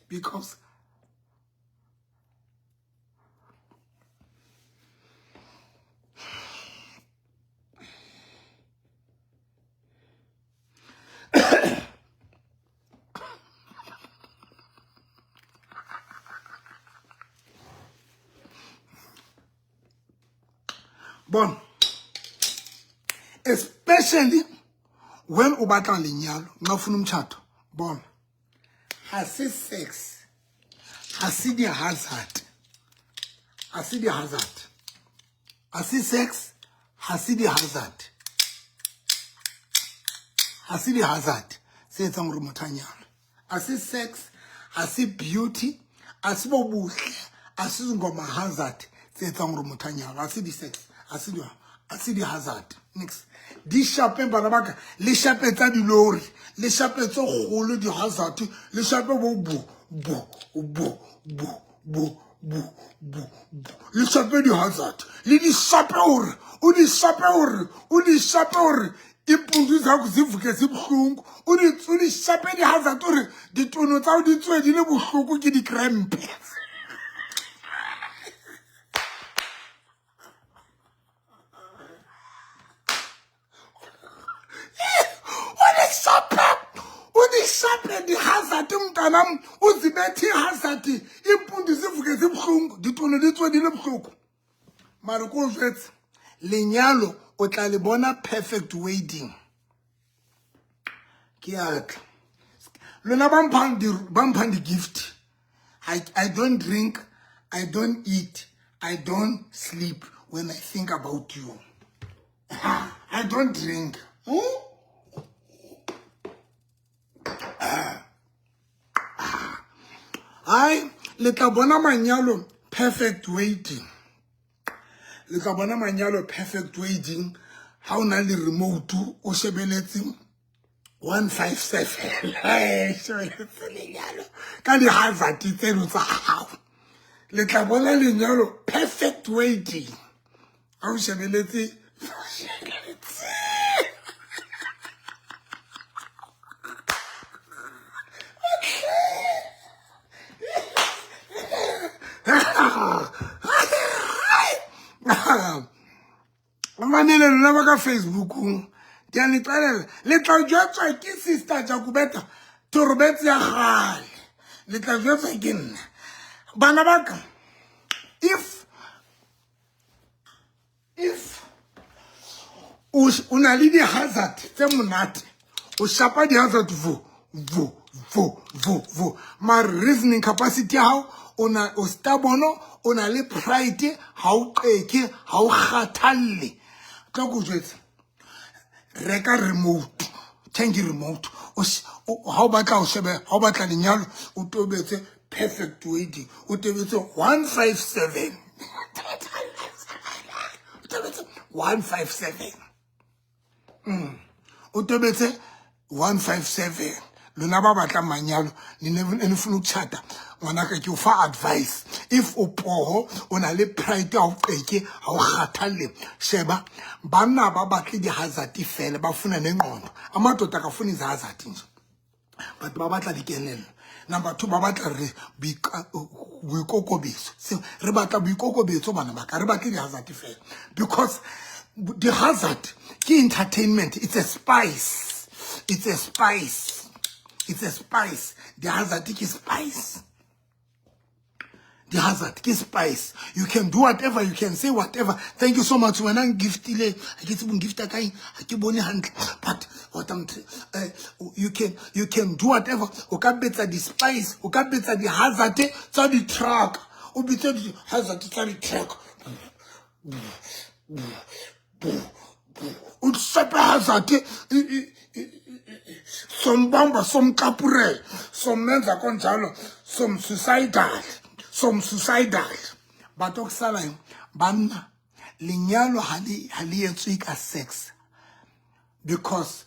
because bon, especially when o batla lenyalo, nxa ufuna umtshato, bona ha se sex, ha se di-hazard, ha se di-hazard, ha se sex, ha se di-hazard, ha se di-hazard se etsang hore motho a nyalwe. Ha se sex, ha se beauty, ha se bo botle, ha se ngoma hazard tse etsang hore motho a nyalwe. Ha se di-sex, ha se di-hazard. Nix. Di shape bana ba ka, le shape tsa dilori, le shape tse kgolo di-hazard, le shape bo bo bo bo bo bo bo bo bo, le shape di-hazard, le di shape hore, o di shape hore, o di shape hore impundu zakho zivuke zibuhlungu, o di shape di-hazard hore ditono tsa hao di tswe di le bohloko ke di-cramp. O di shape di-hazard mntanam, o zibethe i-hazard, impundu zivuke zibuhlungu, ditono di tswe di le bohloko. Mara ko o jwetse, lenyalo o tla le bona perfect wedding. Ke a tla. Lona ba mphang di-gift. I don't drink, I don't eat, I don't sleep when I think about you. I don't drink. Ai, le tla bona manyalo perfect wedding. Le tla bona manyalo perfect wedding. Ha o na le remote o shebeletse 157. Shebeletse lenyalo ka di-hazard tseno tsa hao. Le tla bona lenyalo perfect wedding. Ha o shebeletse, mamele lona ba ka Facebookong, ke a le tlalela, le tla jwetswa ke Sister Jacobeta Torobetse ya kgale, le tla jwetswa ke nna. Bana ba ka, if o na le di-hazard tse monate, o shapa di-hazard vo vo vo vo vo, mare reasoning capacity ya hao, o na o stubborn, o na le pride, ha o qeke, ha o kgathalle. Tlo ko jwetsa, reka remote, change remote. Ha o batla ho shebe, ha o batla lenyalo, o tobetse perfect wedding, o tobetse 157. O tobetse 157. O tobetse 157. Lona ba batlang manyalo, le ne le funa ukutshata, ngwanaka ke o fa advice. If o poho, o na le pride, ha o qeke, ha o kgathalle, sheba, banna ba batle di-hazard fela, ba funa nengqondo. Amadoda akafuni izi-hazard nje, but ba batla dikelello. Number 2, ba batla re boikokobetso. So, re batla boikokobetso bana ba ka, re batle di-hazard fela. Because the hazard ke entertainment, it's a spice. It's a spice. It's a spice. The hazard ke spice. The hazard ke spice. You can do whatever, you can say whatever. Thank you so much. When I'm giftile, I get to gift a kind, I keep bone hand. But what I'm you can do whatever. O ka betsa the spice, o ka betsa the hazard tsa di truck. O betsa di hazard tsa di truck. O tshepe hazard sombamba somqapurela somenza konjalo som suicidal, som suicidal. Batho kusala banna lenyalo ha le etswe ka sex, because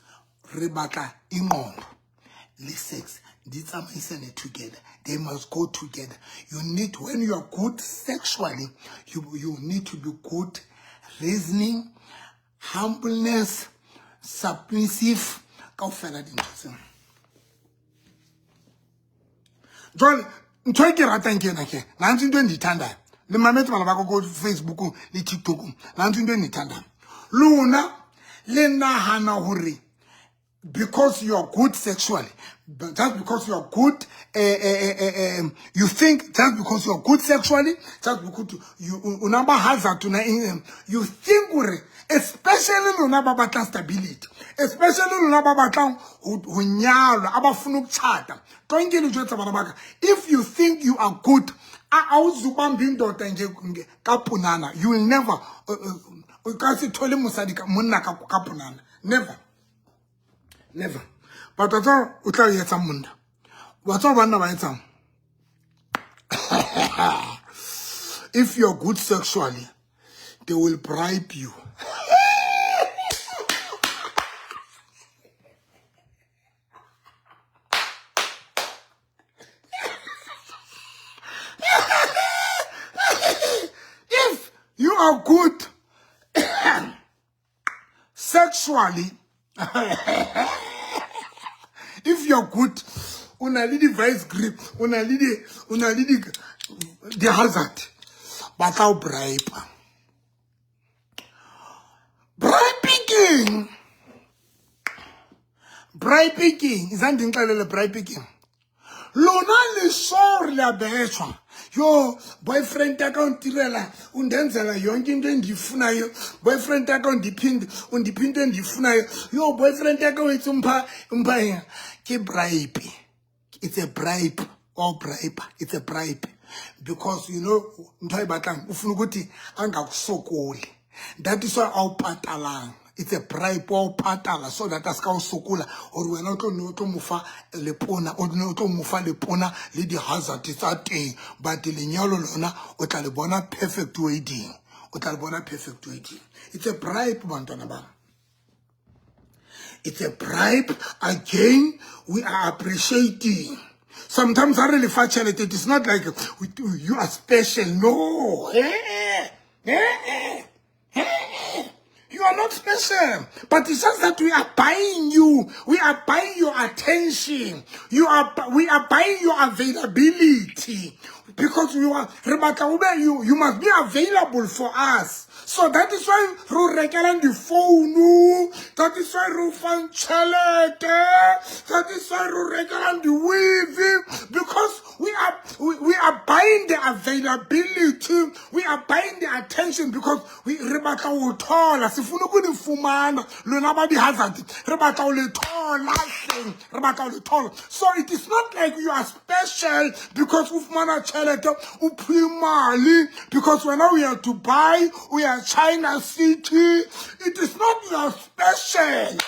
re batla ingqondo le sex di tsamaisane together. They must go together. You need, when you are good sexually, you need to be good Reasoning, humbleness, submissive, kaofela dintho tseo. Jwale ntho e ke ratang ke ena ke nantsi into endiyithandayo. Le mametse bana ba ka ko Facebookong le TikTokong. Nantsi into endiyithandayo. Lona le nahana hore because you are good sexually, just because you are good, you think just because you are good sexually, just because you o na ba hazard una you think hore especially lona ba batlang stability, especially lona ba batlang ho nyalwa, abafuna ukutshata. Tonke le jwetsa bana ba ka, if you think you are good, awuzubamba indoda nje ka punana, you will never o ka se thole mosadi ka monna ka punana, never. Never. But wa tseba o tla etsa monna. Wa tseba banna ba etsang. If you're good sexually, they will bribe you. If you are good sexually, if you're good, o na le di-vice grip, o na le di hazard, ba tla o bribe. Bribe keng? Bribe keng? Izange ndinixelele bribe keng? Lona le sure le a betjhwa. Yo, boyfriend ya ka o ntirela, o ndenzela yonke into endiyifunayo. Boyfriend ya ka o undipha into endiyifunayo. Yo, boyfriend ya ka o itse umpha eng? Ke bribe. It's a bribe. Or bribe. It's a bribe. Because you know, ntho e batlang, o funa ukuthi angakusokoli. That is why a o patalang. It's a bribe wa o patala so that a ska o sokola hore wena o tlo no tlo mo fa lepona, o no tlo mo fa lepona le di-hazard tsa teng. But lenyalo lona o tla le bona perfect wedding. O tla le bona perfect wedding. It's a bribe, bantwana ba. It's a bribe. Again, we are appreciating. Sometimes I really fa tjhelete. It is not like you are special. No. You are not special, but it's just that we are buying you. We are buying your attention. We are buying your availability, because you are, re batla o be, you must be available for us. So that is why re rekelang di-phone. That is why re fang tjhelete. That is why re rekelang di-weave, because we are buying the availability. We are buying the attention, because we re batla ho thola. Sifuna ukulifumana lona ba di-hazard. Re batla ho le thola hleng. Re batla ho le thola. So it is not like you are special because o fumana tjhelete, o phuwe mali, because when we are Dubai, we are China City. It is not you are special.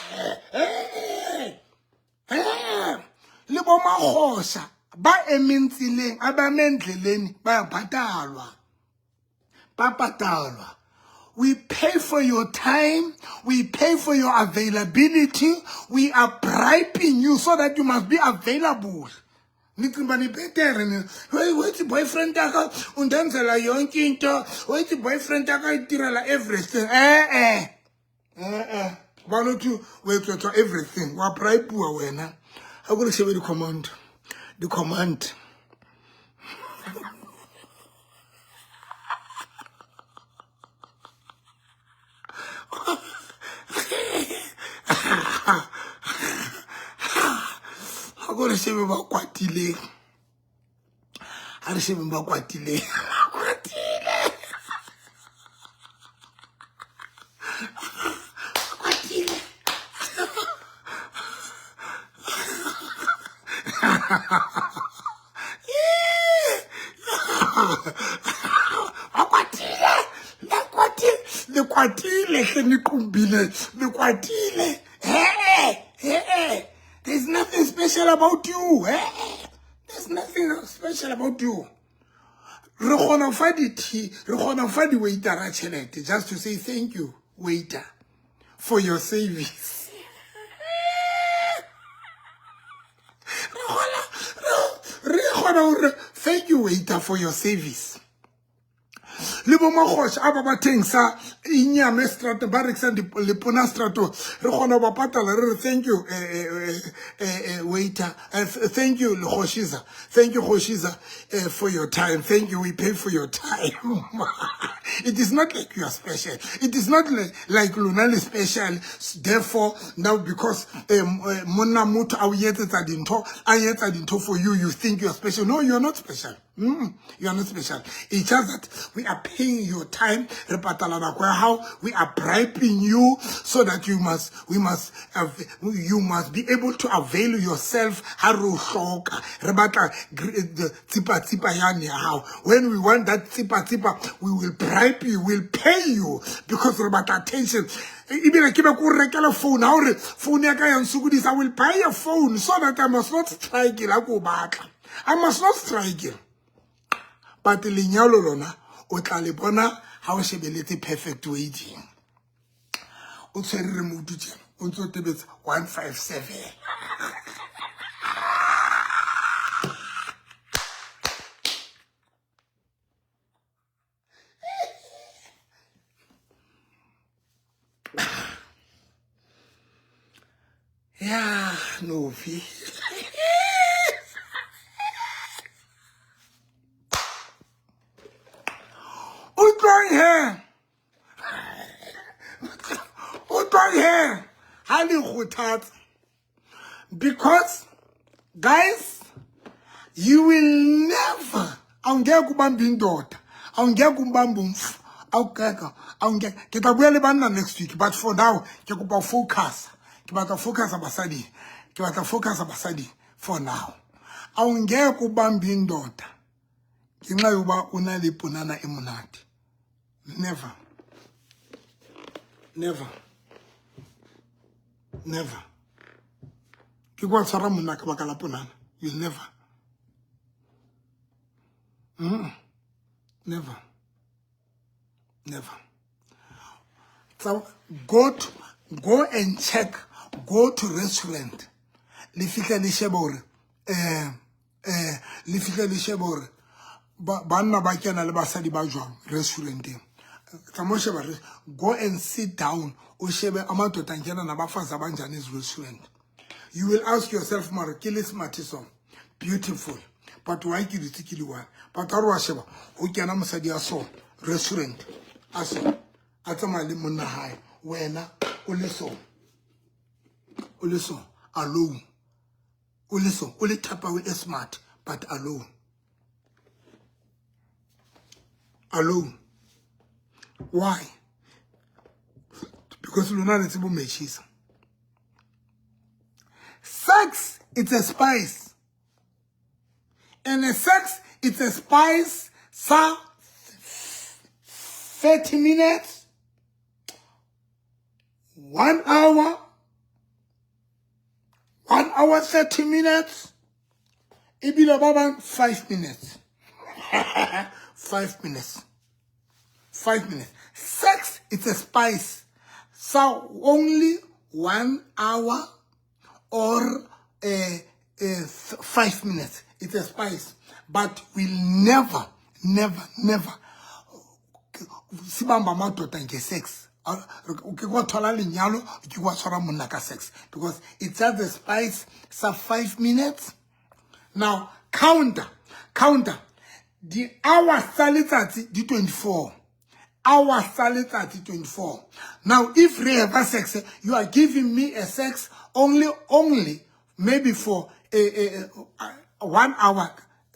Le bo makgosha ba emeng tseleng, a ba eme ndleleni, ba patalwa. Ba patalwa. We pay for your time. We pay for your availability. We are bribing you so that you must be available. Nicinga ni betere ni. Hey, wait, boyfriend ya ka o ndenzela yonke into. Wait, boyfriend ya ka e tirela everything. Ba no tu we tswa everything. Wa bribe wena. Ha go re shebe di command. Di command. Ha go re shebe ba kwatileng. Ha re shebe ba kwatileng. Ba kwatile. Ba kwatile. Ba kwatile. Ba kwatile. Le kwatile hle, niqumbile. Le kwatile. Hey, hey. There's nothing special about you. There's nothing special about you. Re kgona ho fa di-tea, re kgona ho fa di-waitera tjhelete just to say thank you, waiter, for your service. Re kgona hore thank you, waiter, for your service. Le bo makgosha a ba ba thengisa inyama estrateng, ba rekisang lepona stratong, re kgona ho ba patala, re re thank you, waiter, thank you lekgoshiza, thank you kgoshiza, for your time, thank you, we pay for your time. It is not like you are special, it is not like lona le special. Therefore now, because monna motho a o etsetsa dintho, a etsa dintho for you, you think you are special. No, you are not special. You are not special. It's just that we are paying your time. Re patala nako ya hao. We are bribing you so that you must be able to avail yourself. Ha re o hloka. Re batla the tsipa tsipa yane ya hao. When we want that tsipa tsipa, we will bribe you, we'll pay you because re batla attention. Ebile ke be ko rekela phone. Ha o re phone ya ka ya nsokodisa, I will buy a phone so that I must not strike la ko batla. I must not strike. But lenyalo lona o tla le bona ha o shebeletse Perfect Wedding. O tshwere remote tjena, o ntso tebetsa 157. Ya, Novi. Utlwang he. Utlwang he. Ha le kgothatsa. Because, guys, you will never, awungeke ubambe indoda, awungeke ubambe umfu, awungeke, awungeke. Ke tla bua le banna next week, but for now, ke kopa focus. Ke batla focus basadi. Ke batla focus basadi for now. Awungeke ubambe indoda ngenxa yokuba unale ponana e monate. Never. Never. Never. Ke kwa tshwara monna ka baka la ponana. You'll never. Never. Never. So go and check. Go to restaurant. Le fihle le shebe hore, le fihle le shebe hore banna ba kena le basadi ba jwang restauranteng. Tsamaya o sheba go and sit down. O shebe amadoda angena nabafazi abanjani ezi restaurant. You will ask yourself, mara ke le smart so beautiful, but why ke dutse ke le one? But ha re wa sheba, ho kena mosadi a so restaurant a so a tsamaya le monna hae, wena o le so, o le so alone, o le so, o le Tupperware e smart, but alone. Alone. Why? Because lona le tsebo mechisa. Sex, it's a spice. And a sex, it's a spice. Sa 30 minutes, 1 hour, 1 hour 30 minutes, ebile ba bang 5 minutes. 5 minutes. 5 minutes. Sex, it's a spice. So only 1 hour or 5 minutes. It's a spice. But we'll never, never, never sibamba madoda nge-sex. Ke kwa thola lenyalo, ke kwa tshwara monna ka sex. Because it's just a spice sa 5 minutes. Now, counter. The hours tsa letsatsi di 24. Hours tsa letsatsi 24. Now, if we have a sex, you are giving me a sex only maybe for a 1 hour,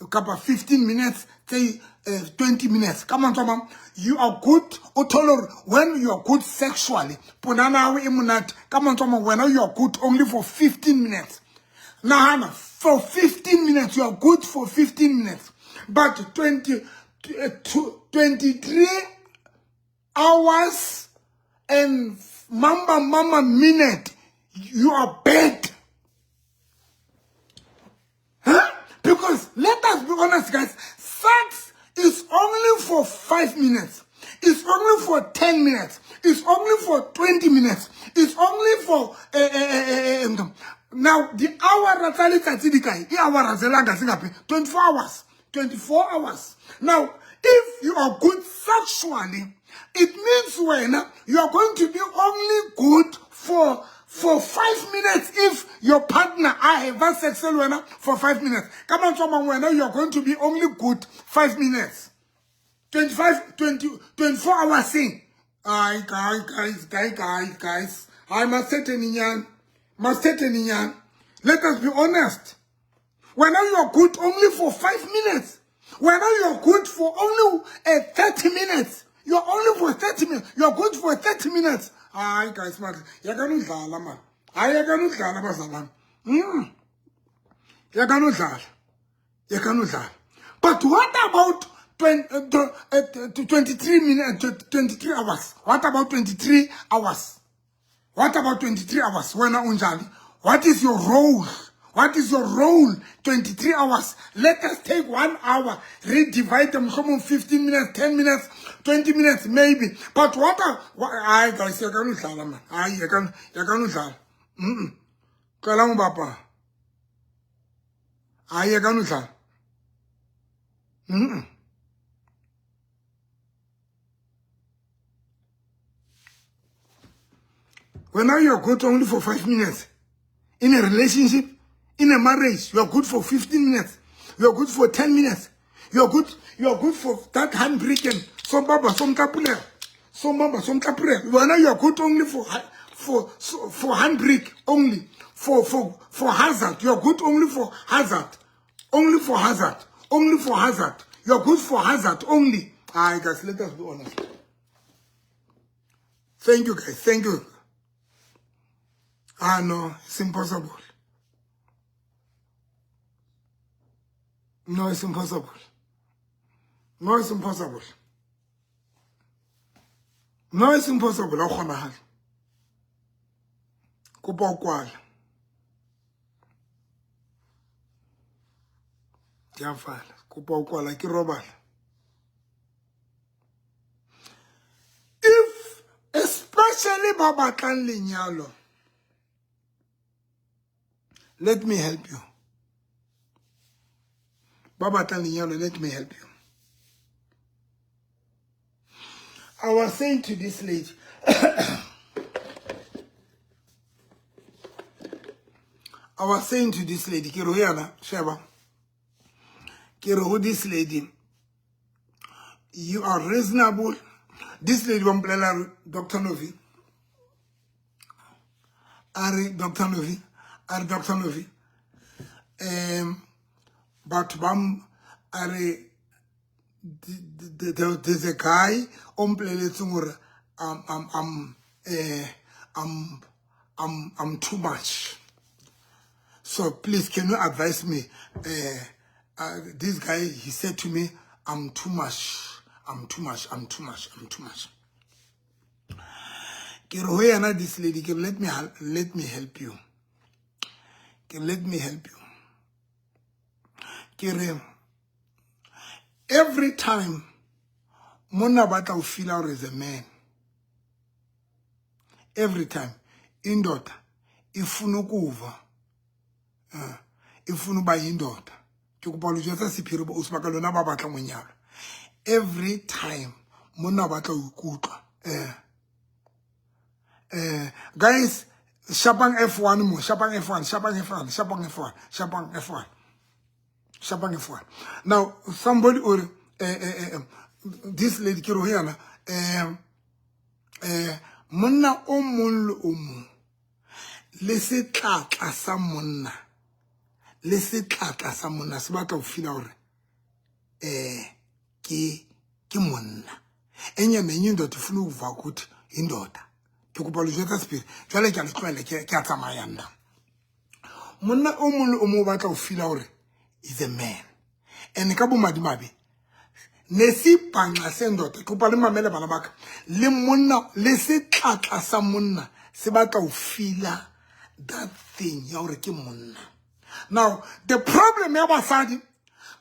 kapa 15 minutes, say, 20 minutes. Come on, come on. You are good. Otolo, when you are good sexually, ponana we imunat. Come on, come on. When you are good only for 15 minutes. Nahana, for 15 minutes, you are good for 15 minutes. But 23 hours and mama minute, you are bad. Huh? Because let us be honest, guys, sex is only for 5 minutes. It's only for 10 minutes. It's only for 20 minutes. It's only for... Now, the hour tsa letsatsi di kae? E hour tse langa tse ngapi? 24 hours. 24 hours. Now, If you are good sexually, it means wena you are going to be only good for 5 minutes if your partner a have sex le wena for 5 minutes. Ka mantswe a mangwe, wena you are going to be only good 5 minutes. 25, 20, 24 hours sing. Ay, guys, guys, guys, guys, guys. Hayi, masithetheni nyani. Masithetheni nyani. Let us be honest. Wena you are good only for 5 minutes. Wena you are good for only 30 minutes. You are only for 30 minutes. You are good for 30 minutes. Hayi guys, man. Yakani udlala man. Hayi yakani udlala bazalwane. Yakani udlala. Yakani udlala. But what about 23 minutes, 23 hours? What about 23 hours? What about 23 hours? Wena unjani? What is your role? What is your role? 23 hours. Let us take 1 hour. Redivide them from 15 minutes, 10 minutes, 20 minutes, maybe. But what are... Hayi guys, yakani udlala man. Hayi, yakani udlala. Qala ngubaba. Hayi, yakani udlala. When now you are good only for 5 minutes. In a relationship, in a marriage, you are good for 15 minutes. You are good for 10 minutes. You are good for that handbreaking. So baba, some tapule. So baba, some tapule. When now you are good only for handbrake only. For hazard. You are good only for hazard. Only for hazard. Only for hazard. You are good for hazard only. Alright guys, let us be honest. Thank you guys. Thank you. Ah no, it's impossible. No, it's impossible. No, it's impossible. No, it's impossible. A kgonagale. Kopa o kwala. Ke a fala. Kopa o kwala ke robala. If especially ba batlang lenyalo, let me help you. Ba batlang lenyalo, let me help you. I was saying to this lady, I was saying to this lady, ke re ho yena, sheba. Ke re ho this lady, you are reasonable. This lady wa mpolelela, Dr. Novi. A re, Dr. Novi. A re, Dr. Novi. Batho ba a re, there's a guy o mpoleletseng hore I'm too much. So please, can you advise me? This guy, he said to me, I'm too much. I'm too much. I'm too much. I'm too much. Ke re ho yena this lady, ke re, let me help you. Ke re, let me help you. Ke re, every time monna batla ho feel hore is a man. Every time indoda ifuna ukuva, ifuna uba yindoda. Ke kopa lo jwetsa sephiri bo o sebaka lona ba batlang ho nyalwa. Every time monna batla ho ikutlwa, guys, shapang F1 mo, shapang F1, shapang F1, shapang F1, shapang F1. Shapang F1. Now somebody or this lady ke re ho yena, monna o mong le o mong le setlatla sa monna, le setlatla sa monna se batla ho feel hore ke monna. Enye nenye indoda ifuna ukuva ukuthi indoda. Ke kopa lo jwetsa sephiri. Jwale ke a le tlohela, ke a tsamaya nna. Monna o mong le o mong o batla ho feel hore is a man. And ka bomadimabe ne se panxa sendoda, ke kopa le mamele bana ba ka. Le monna le setlatla sa monna se batla ho feel that thing ya hore ke monna. Now the problem ya basadi,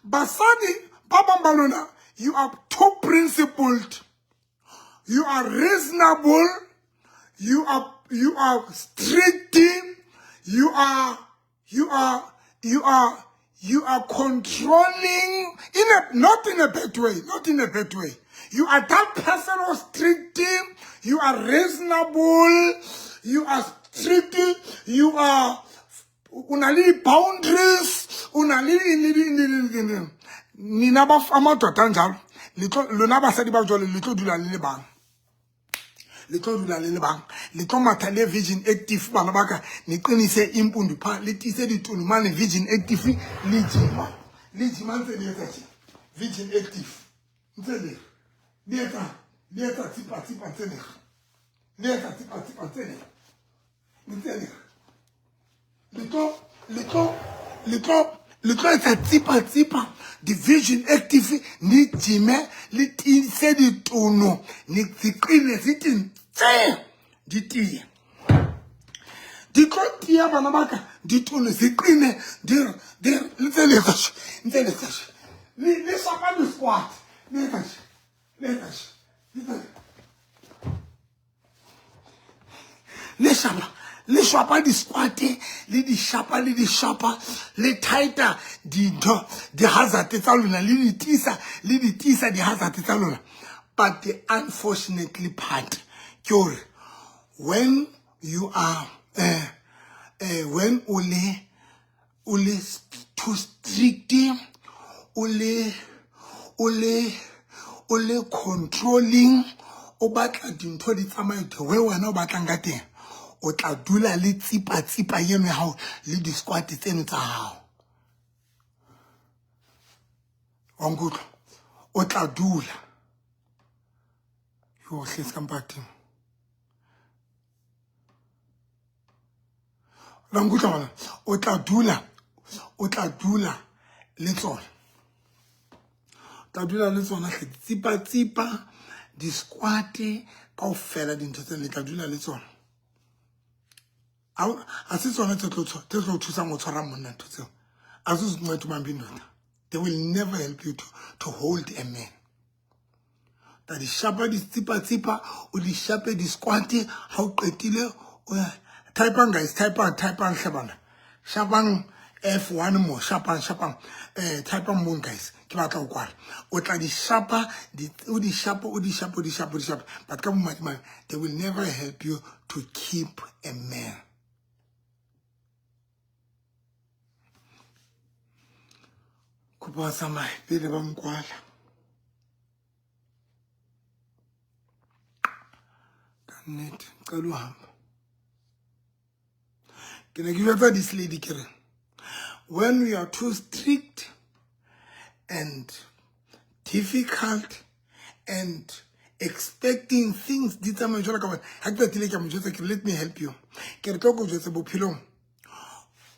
basadi ba bang ba lona, you are too principled, you are reasonable, you are strict, you You are controlling in a not in a bad way, not in a bad way. You are that person who's strict, you are reasonable, you are strict, you are o na le di-boundaries, o na le nina ba amadoda anjalo, lona basadi ba jwalo le tlo dula le le bang. Le tlo dula le le bang, le tlo matha le Virgin Active, bana ba ka, niqinise impundu pha, le tiise ditunu mane Virgin Active, le jima, le jima ntse le etsa tje Virgin Active, ntse le le etsa, le etsa tsipa tsipa ntse le le etsa tsipa tsipa ntse le ntse le le tlo le tlo le tlo le tlo etsa tsipa tsipa di-Virgin Active, ni jime, le tiise ditono, ni ziqine zithi ntse di tiye, di tlo tiya bana ba ka, ditono ziqine di di ntse le etsa ntse le etsa le le shapa di-squat, le etsa le etsa le shapa le shapa di-squat, le di shapa, le di shapa, le tighta dintho, di-hazard tsa lona, le di tiisa, le di tiisa di-hazard tsa lona. But the unfortunately part ke hore when you are when o le o le too strict, o le o le o le controlling, o batla dintho di tsamaye the way wena o batlang ka teng, o tla dula le tsipa tsipa eno ya hao le di-squat tseno tsa hao, wa nkutlwa, o tla dula yo hle se ka mpateng la nkutlwa bana, o tla dula, o tla dula le tsona, o tla dula le tsona hle, tsipa tsipa di-squat kaofela dintho tsena le tla dula le tsona. A se tsona tse tlo tse tlo thusang ho tshwara monna, ntho tseo a se zinceda ubamba indoda. They will never help you to hold a man. Ta di shapa di tsipa tsipa, o di shape di squat, ha o qetile typeang guys, typeang, typeang hle bana, shapang F1 mo, shapang, shapang, typeang mo guys, ke batla ho kwala. O tla di shapa, di o di shapa, o di shapa, o di shapa, o di shapa, but ka bomadimabe they will never help you to keep a man. Kopa tsamaye pele ba nkwala. Ka nnete, qala ho hamba. Ke ne ke jwetsa this lady ke re, when we are too strict and difficult and expecting things di tsamaye jwalo ka bona, ha ke qetile ke mo jwetsa ke re, let me help you. Ke re tlo ko jwetsa bophelong,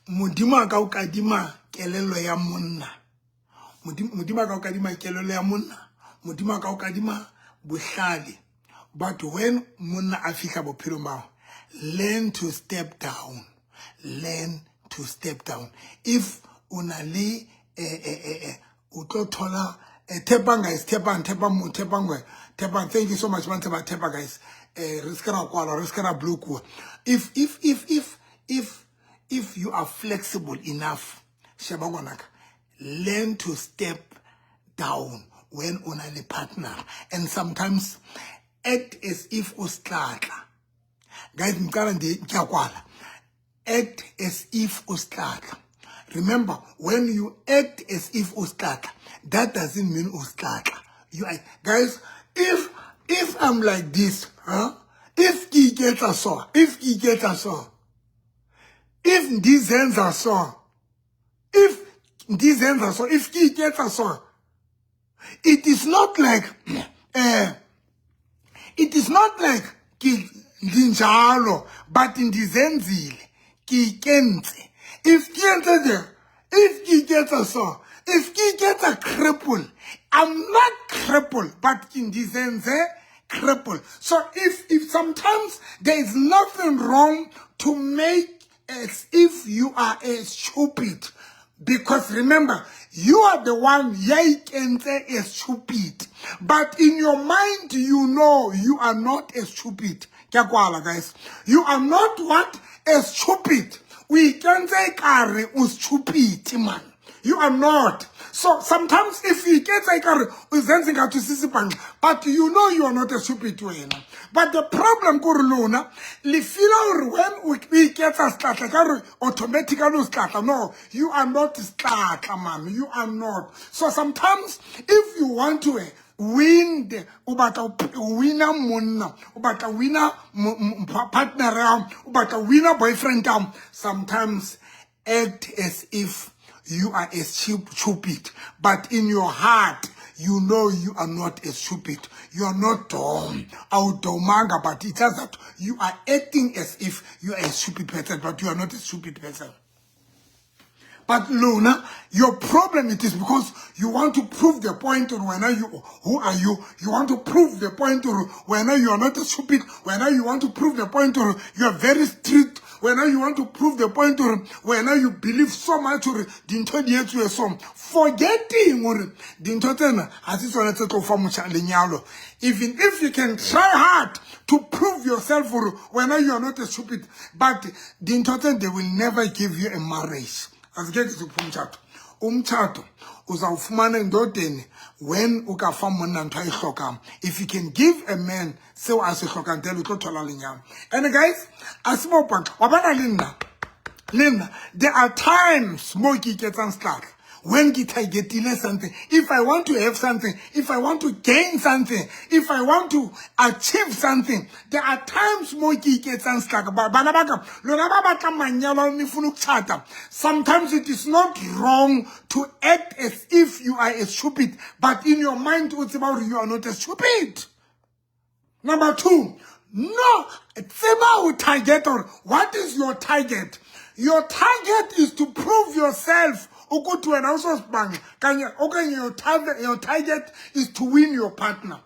Modimo a ka o kadima kelello ya monna, Modimo a ka o kadima kelello ya monna, Modimo a ka o kadima bohlale, but when monna a fihla bophelong ba hao, learn to step down, learn to step down. If o na le o tlo thola thepang guys, thepang, thepang mo, thepang guys, thepang, thank you so much ba ntse ba thepa guys, re se ke ra kwalwa, re se ke ra blockuwa. If if if if if if you are flexible enough, sheba ngwanaka, learn to step down when o na le partner, and sometimes act as if o setlatla. Guys, nqala ndi ke a kwala. Act as if o setlatla. Remember, when you act as if o setlatla, that doesn't mean o setlatla. You are, guys, if I'm like this, huh? If ke iketsa so, if ke iketsa so, if ndizenza so, if ndizenza so, if ke iketsa so, it is not like it is not like ke ndinjalo, but ndizenzile, ke ikentse. If ke entse tje, if ke iketsa so, if ke iketsa cripple, I'm not cripple, but ke ndizenze cripple. So if sometimes there is nothing wrong to make as if you are a stupid, because remember, you are the one ya ikentse a stupid, but in your mind you know you are not a stupid. Ke a kwala guys, you are not what? A stupid. O ikentse ekare o stupid man. You are not. So sometimes if you iketsa ekare o zenze ngathi usisibhanxa, but you know you are not a stupid wena. But the problem kore lona le feela hore when o iketsa setlatla ka re automatically o setlatla. No, you are not setlatla, man. You are not. So sometimes if you want to win the o batla ho wina monna, o batla wina partner ya, o batla wina boyfriend ya, sometimes act as if you are a stupid, but in your heart you know you are not a stupid. You are not dumb. Awudomanga, but it's just that you are acting as if you are a stupid person, but you are not a stupid person. But lona, your problem, it is because you want to prove the point or when you, who are you? You want to prove the point or when you are not a stupid. When you want to prove the point or you are very strict. When you want to prove the point or when you believe so much or dintho di etsuwe so, forgetting hore dintho tsena ha se tsona tse tlo fa motjha lenyalo. Even if you can try hard to prove yourself or when you are not a stupid, but dintho tsena, they will never give you a marriage. Azikeke zikuphe umtshato. Umtshato uzawufumana endodeni when o ka fa monna ntho a e hlokang. If you can give a man seo a se hlokang, then o tlo thola lenyalo. And guys, a se bopang wa bona, le nna there are times mo ke iketsang setlatla when ke targetile something. If I want to have something, if I want to gain something, if I want to achieve something, there are times mo ke iketsang setlatla. Bana ba ka, lona ba batlang manyalo, ne funa ukutshata, sometimes it is not wrong to act as if you are a stupid, but in your mind o tseba hore you are not a stupid. Number two, no, tseba o target or what is your target? Your target is to prove yourself ukuthi wena usosibanga kanye, okanye your target is to win your partner.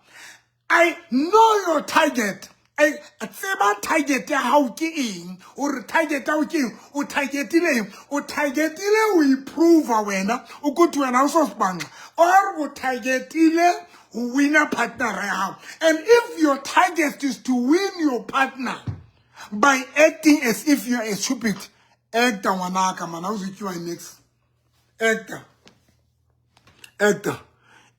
I know your target. I tseba target ya hao ke eng, hore target ya hao ke eng, o targetile eng, o targetile o improve wena ukuthi wena usosibanga, or o targetile ho wina partner ya hao. And if your target is to win your partner by acting as if you are a stupid, acta ngwanaka mana, awuzutyiwa next. Acta, acta.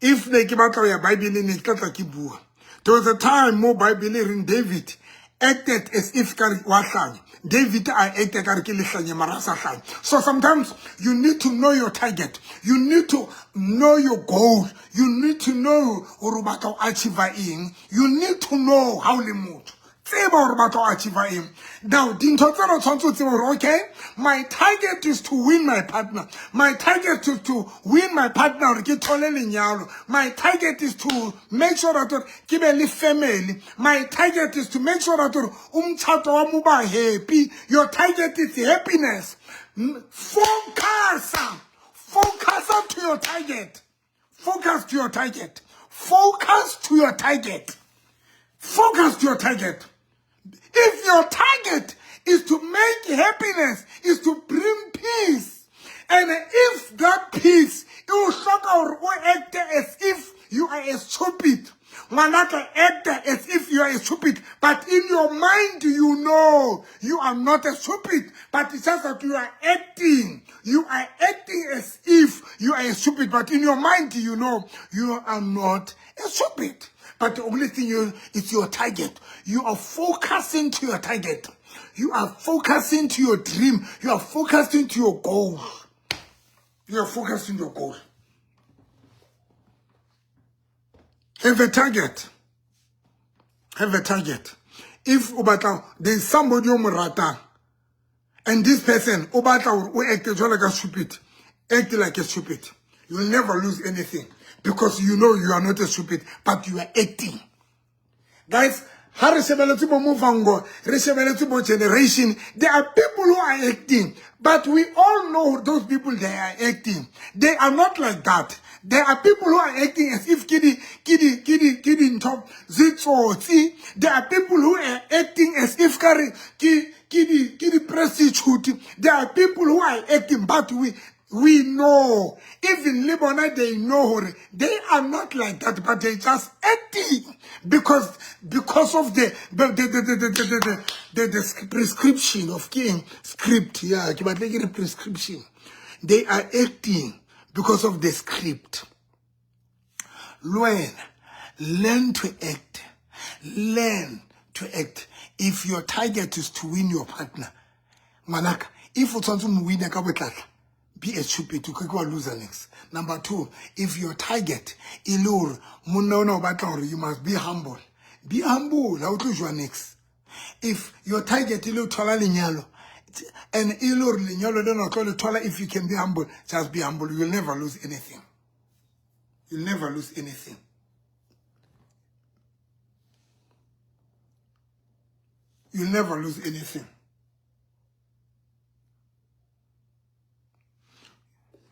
If ne ke batla ho ya Bible, ne ke tla tla ke bua. There was a time mo Bible e reng David acted as if ka re wa hlanya. David a acted ka re ke lehlanya, mara a sa hlanya. So sometimes you need to know your target. You need to know your goal. You need to know hore o batla ho achieve eng. You need to know how le motho tseba hore batla ho achieve eng. Now dintho tsena o tshwanetse o tsebe hore, okay, my target is to win my partner. My target is to win my partner hore ke thole lenyalo. My target is to make sure that hore ke be le family. My target is to make sure that hore umtshato wa mo ba happy. Your target is happiness. Focus to your target. Focus to your target. Focus to your target. Focus to your target. If your target is to make happiness, is to bring peace, and if that peace, it will shock or act as if you are a stupid. Ngwanaka, act as if you are a stupid, but in your mind you know you are not a stupid, but it's just that you are acting. You are acting as if you are a stupid, but in your mind you know you are not a stupid. But the only thing you, it's your target. You are focusing to your target. You are focusing to your dream. You are focusing to your goal. You are focusing to your goal. Have a target. Have a target. If o batla, there's somebody o mo ratang, and this person o batla hore o act jwalo ka stupid, act like a stupid. You will never lose anything because you know you are not a stupid, but you are acting. Guys, ha re shebeletse bo Muvhango, re shebeletse bo Generation, there are people who are acting, but we all know those people, they are acting. They are not like that. There are people who are acting as if ke di ntho zitsotsi. There are people who are acting as if kare ke di prostitute. There are people who are acting, but we know, even le bona, they know hore they are not like that, but they just acting because of the prescription of king script. Yeah, ke batle ke re prescription. They are acting. Because of the script. Le wena learn to act. Learn to act. If your target is to win your partner, ngwanaka, if o tshwanetse mo wina ka botlatla, be a stupid, o ke wa loser next. Number two, if your target e le gore monna ona o batla gore you must be humble, be humble, ha o tlo jwa next. If your target e le ho thola lenyalo, and e le gore lenyalo lena o tlo le thola, if you can be humble, just be humble, you will never lose anything. You'll never lose anything. You'll never lose anything.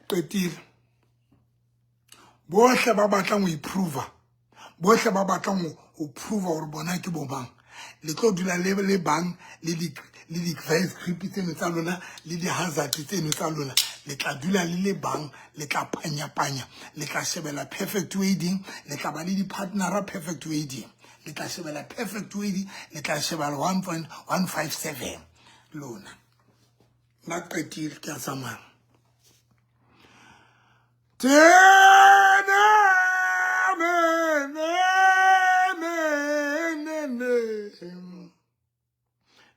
Qetile. Bohle ba batlang ho improve, bohle ba batlang ho prove hore bona ke bo mang, le tlo dula le le bang le di le di vice grip tseno tsa lona le di hazard tseno tsa lona, le tla dula le le bang, le tla panya panya, le tla shebela perfect wedding, le tla ba le di partnera perfect wedding, le tla shebela perfect wedding, le tla shebela 1.157 lona. Nna qetile, ke a tsamaya.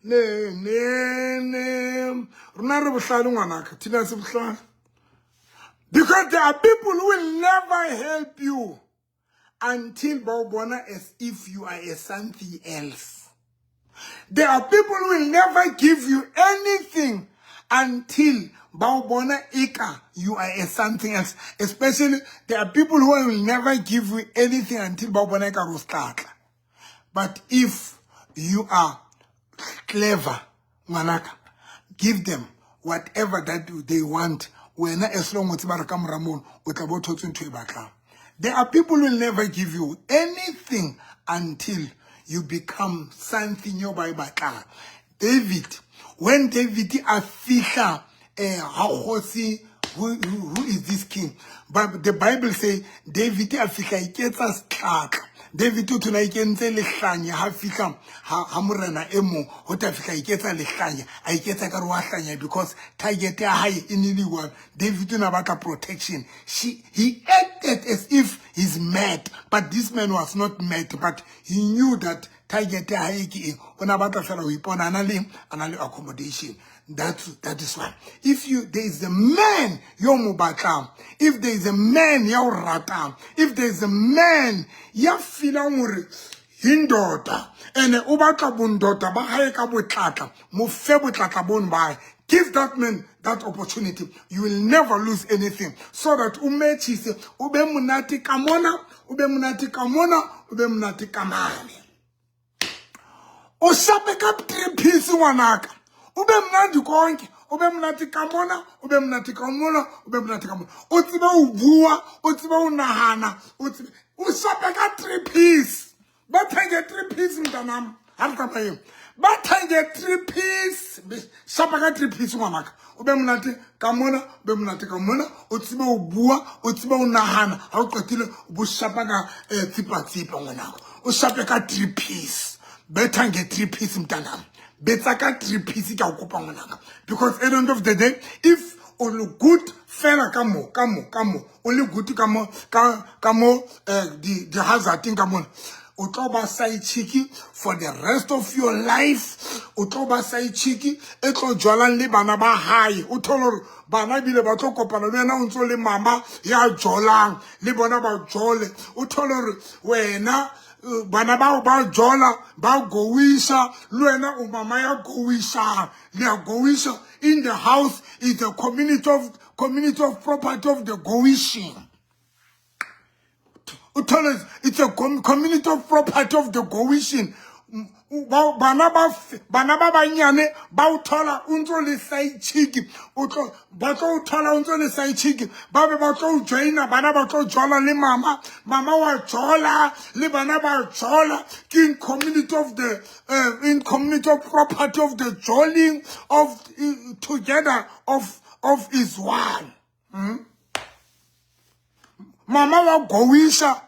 Ne ne ne rona re bohlale ngwanaka, thina se bohlale, because there are people who will never help you until ba o bona as if you are a something else. There are people who will never give you anything until ba o bona eka you are a something else. Especially there are people who will never give you anything until ba o bona eka ro setlatla. But if you are clever, ngwanaka, give them whatever that they want. Wena as long o tseba re ka mora mono o tla bo thotse ntho e batlang. There are people who will never give you anything until you become something yo ba e batlang. David, when David a fihla ha kgosi, who is this king? But the Bible say David a fihla iketsa setlatla. David o thona ikentse lehlanya ha fihla ha morena e mong, ho tla fihla iketsa lehlanya, a iketsa ka re wa hlanya because target ya hae e ne le one. David o na batla protection. He acted as if he's mad, but this man was not mad, but he knew that target ya hae ke eng. O na batla fela ho ipona a na le accommodation. That is why. If you, there is a man yo mo batlang, if there is a man ya o ratang, if there is a man ya feelang hore indoda ene o batla bondota ba hae ka botlatla, mo fe botlatla bono ba hae. Give that man that opportunity. You will never lose anything. So that o matchise, o be monate ka mona, o be monate ka mona, o be monate ka mane. O shape ka three piece ngwanaka. O be monate konke, o be monate ka mona, o be monate ka mona, o be monate ka mona. O tsebe ho bua, o tsebe ho nahana, o tsebe, o shape ka three piece. Ba thenge three piece mntanam. Ha re tsamayeng. Ba thenge three piece. Shapa ka three piece ngwanaka. O be monate ka mona, o be monate ka mona, o tsebe ho bua, o tsebe ho nahana. Ha o qetile o bo shapa ka tsipa tsipa ngwanaka. O shape ka three piece. Betha nge three piece mntanam. Betsa ka three piece ka o kopa ngwanaka. Because at the end of the day, if o le good fela ka mo, ka mo, ka mo, o le good ka mo, ka, ka mo, di hazarding ka mona, o tlo ba side chick for the rest of your life. O tlo ba side chick e tlo jwalang le bana ba hae. O thole hore bana ebile ba tlo kopana le wena o ntso le mama ya jolang, le bona ba jole. O thole hore wena bana bao ba jola, ba goisha, le wena o mama ya goisha, le ya goisha in the house is a community of property of the goishing. O thole it's a community of property of the goishing. Bana ba bana ba banyane ba o thola o ntso le side chick, o tlo ba tlo o thola o ntso le side chick, ba be ba tlo o joina, bana ba tlo jola le mama, mama wa jola le bana ba jola. Ke in community of the in community of property of the joling of together of is one. Mama wa goisha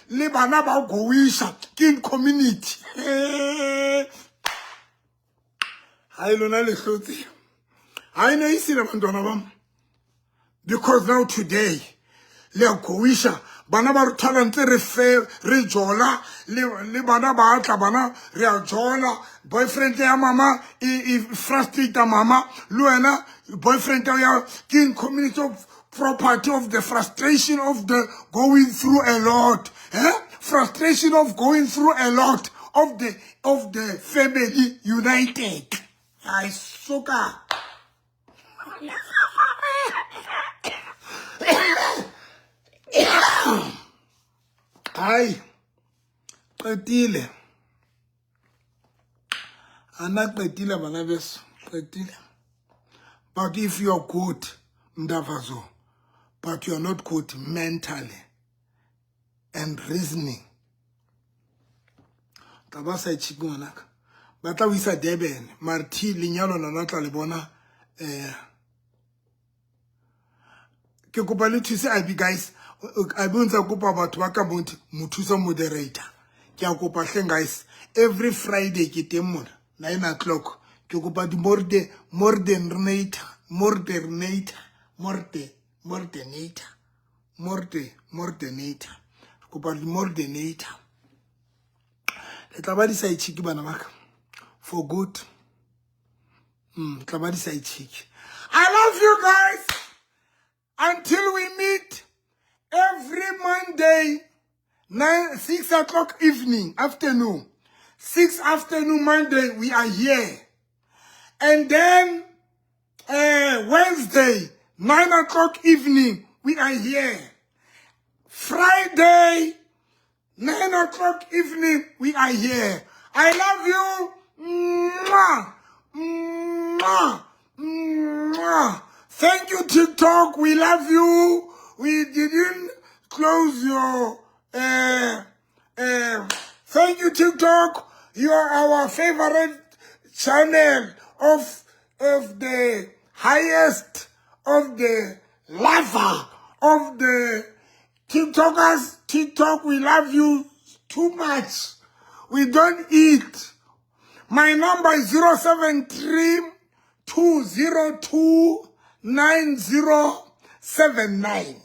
le bana ba goisha ke in community. Hayi lona le hlotse. Hayi ne isile bantwana bam. Because now today le a goisha bana ba re thola ntse re fe re jola le bana ba tla bana re a jola boyfriend ya mama e frustrate mama le wena boyfriend ya ke community of property of the frustration of the going through a lot, eh? Frustration of going through a lot of the family united. I soka. Ai, qetile. Ana qetile bana beso, qetile. But if you are good, Ndavazo, but you are not good mentally and reasoning. Taba sa itshiki ngwanaka. Ba tla o isa Durban, mare thi lenyalo lona tla le bona ke kopa le thuse Ivy guys. Ivy o ntse a kopa batho ba ka mo thusa moderator. Ke a kopa hleng guys, every Friday ke teng mona 9 o'clock. Ke kopa di moderator. Kopa di moderator. Le tla ba di sa itshiki bana ba ka. For good. Tla ba di sa itshiki. I love you guys. Until we meet every Monday, 6 o'clock evening, afternoon. 6 afternoon Monday, we are here. And then Wednesday, 9 o'clock evening, we are here. Friday, 9 o'clock evening, we are here. I love you. Mwah. Mwah. Mwah. Thank you, TikTok. We love you. We didn't close your... thank you, TikTok. You are our favorite channel of the highest, of the lover, of the TikTokers. TikTok, we love you too much. We don't eat. My number is 073-202-9079.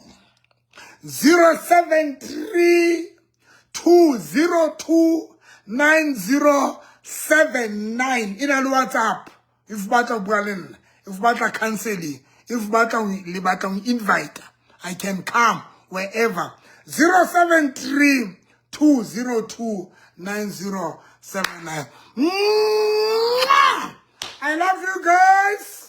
073-202-9079. In a WhatsApp. If batla bua le nna, if batla counseling, if batla le batla invite, I can come wherever. 073-202-9079. I love you guys.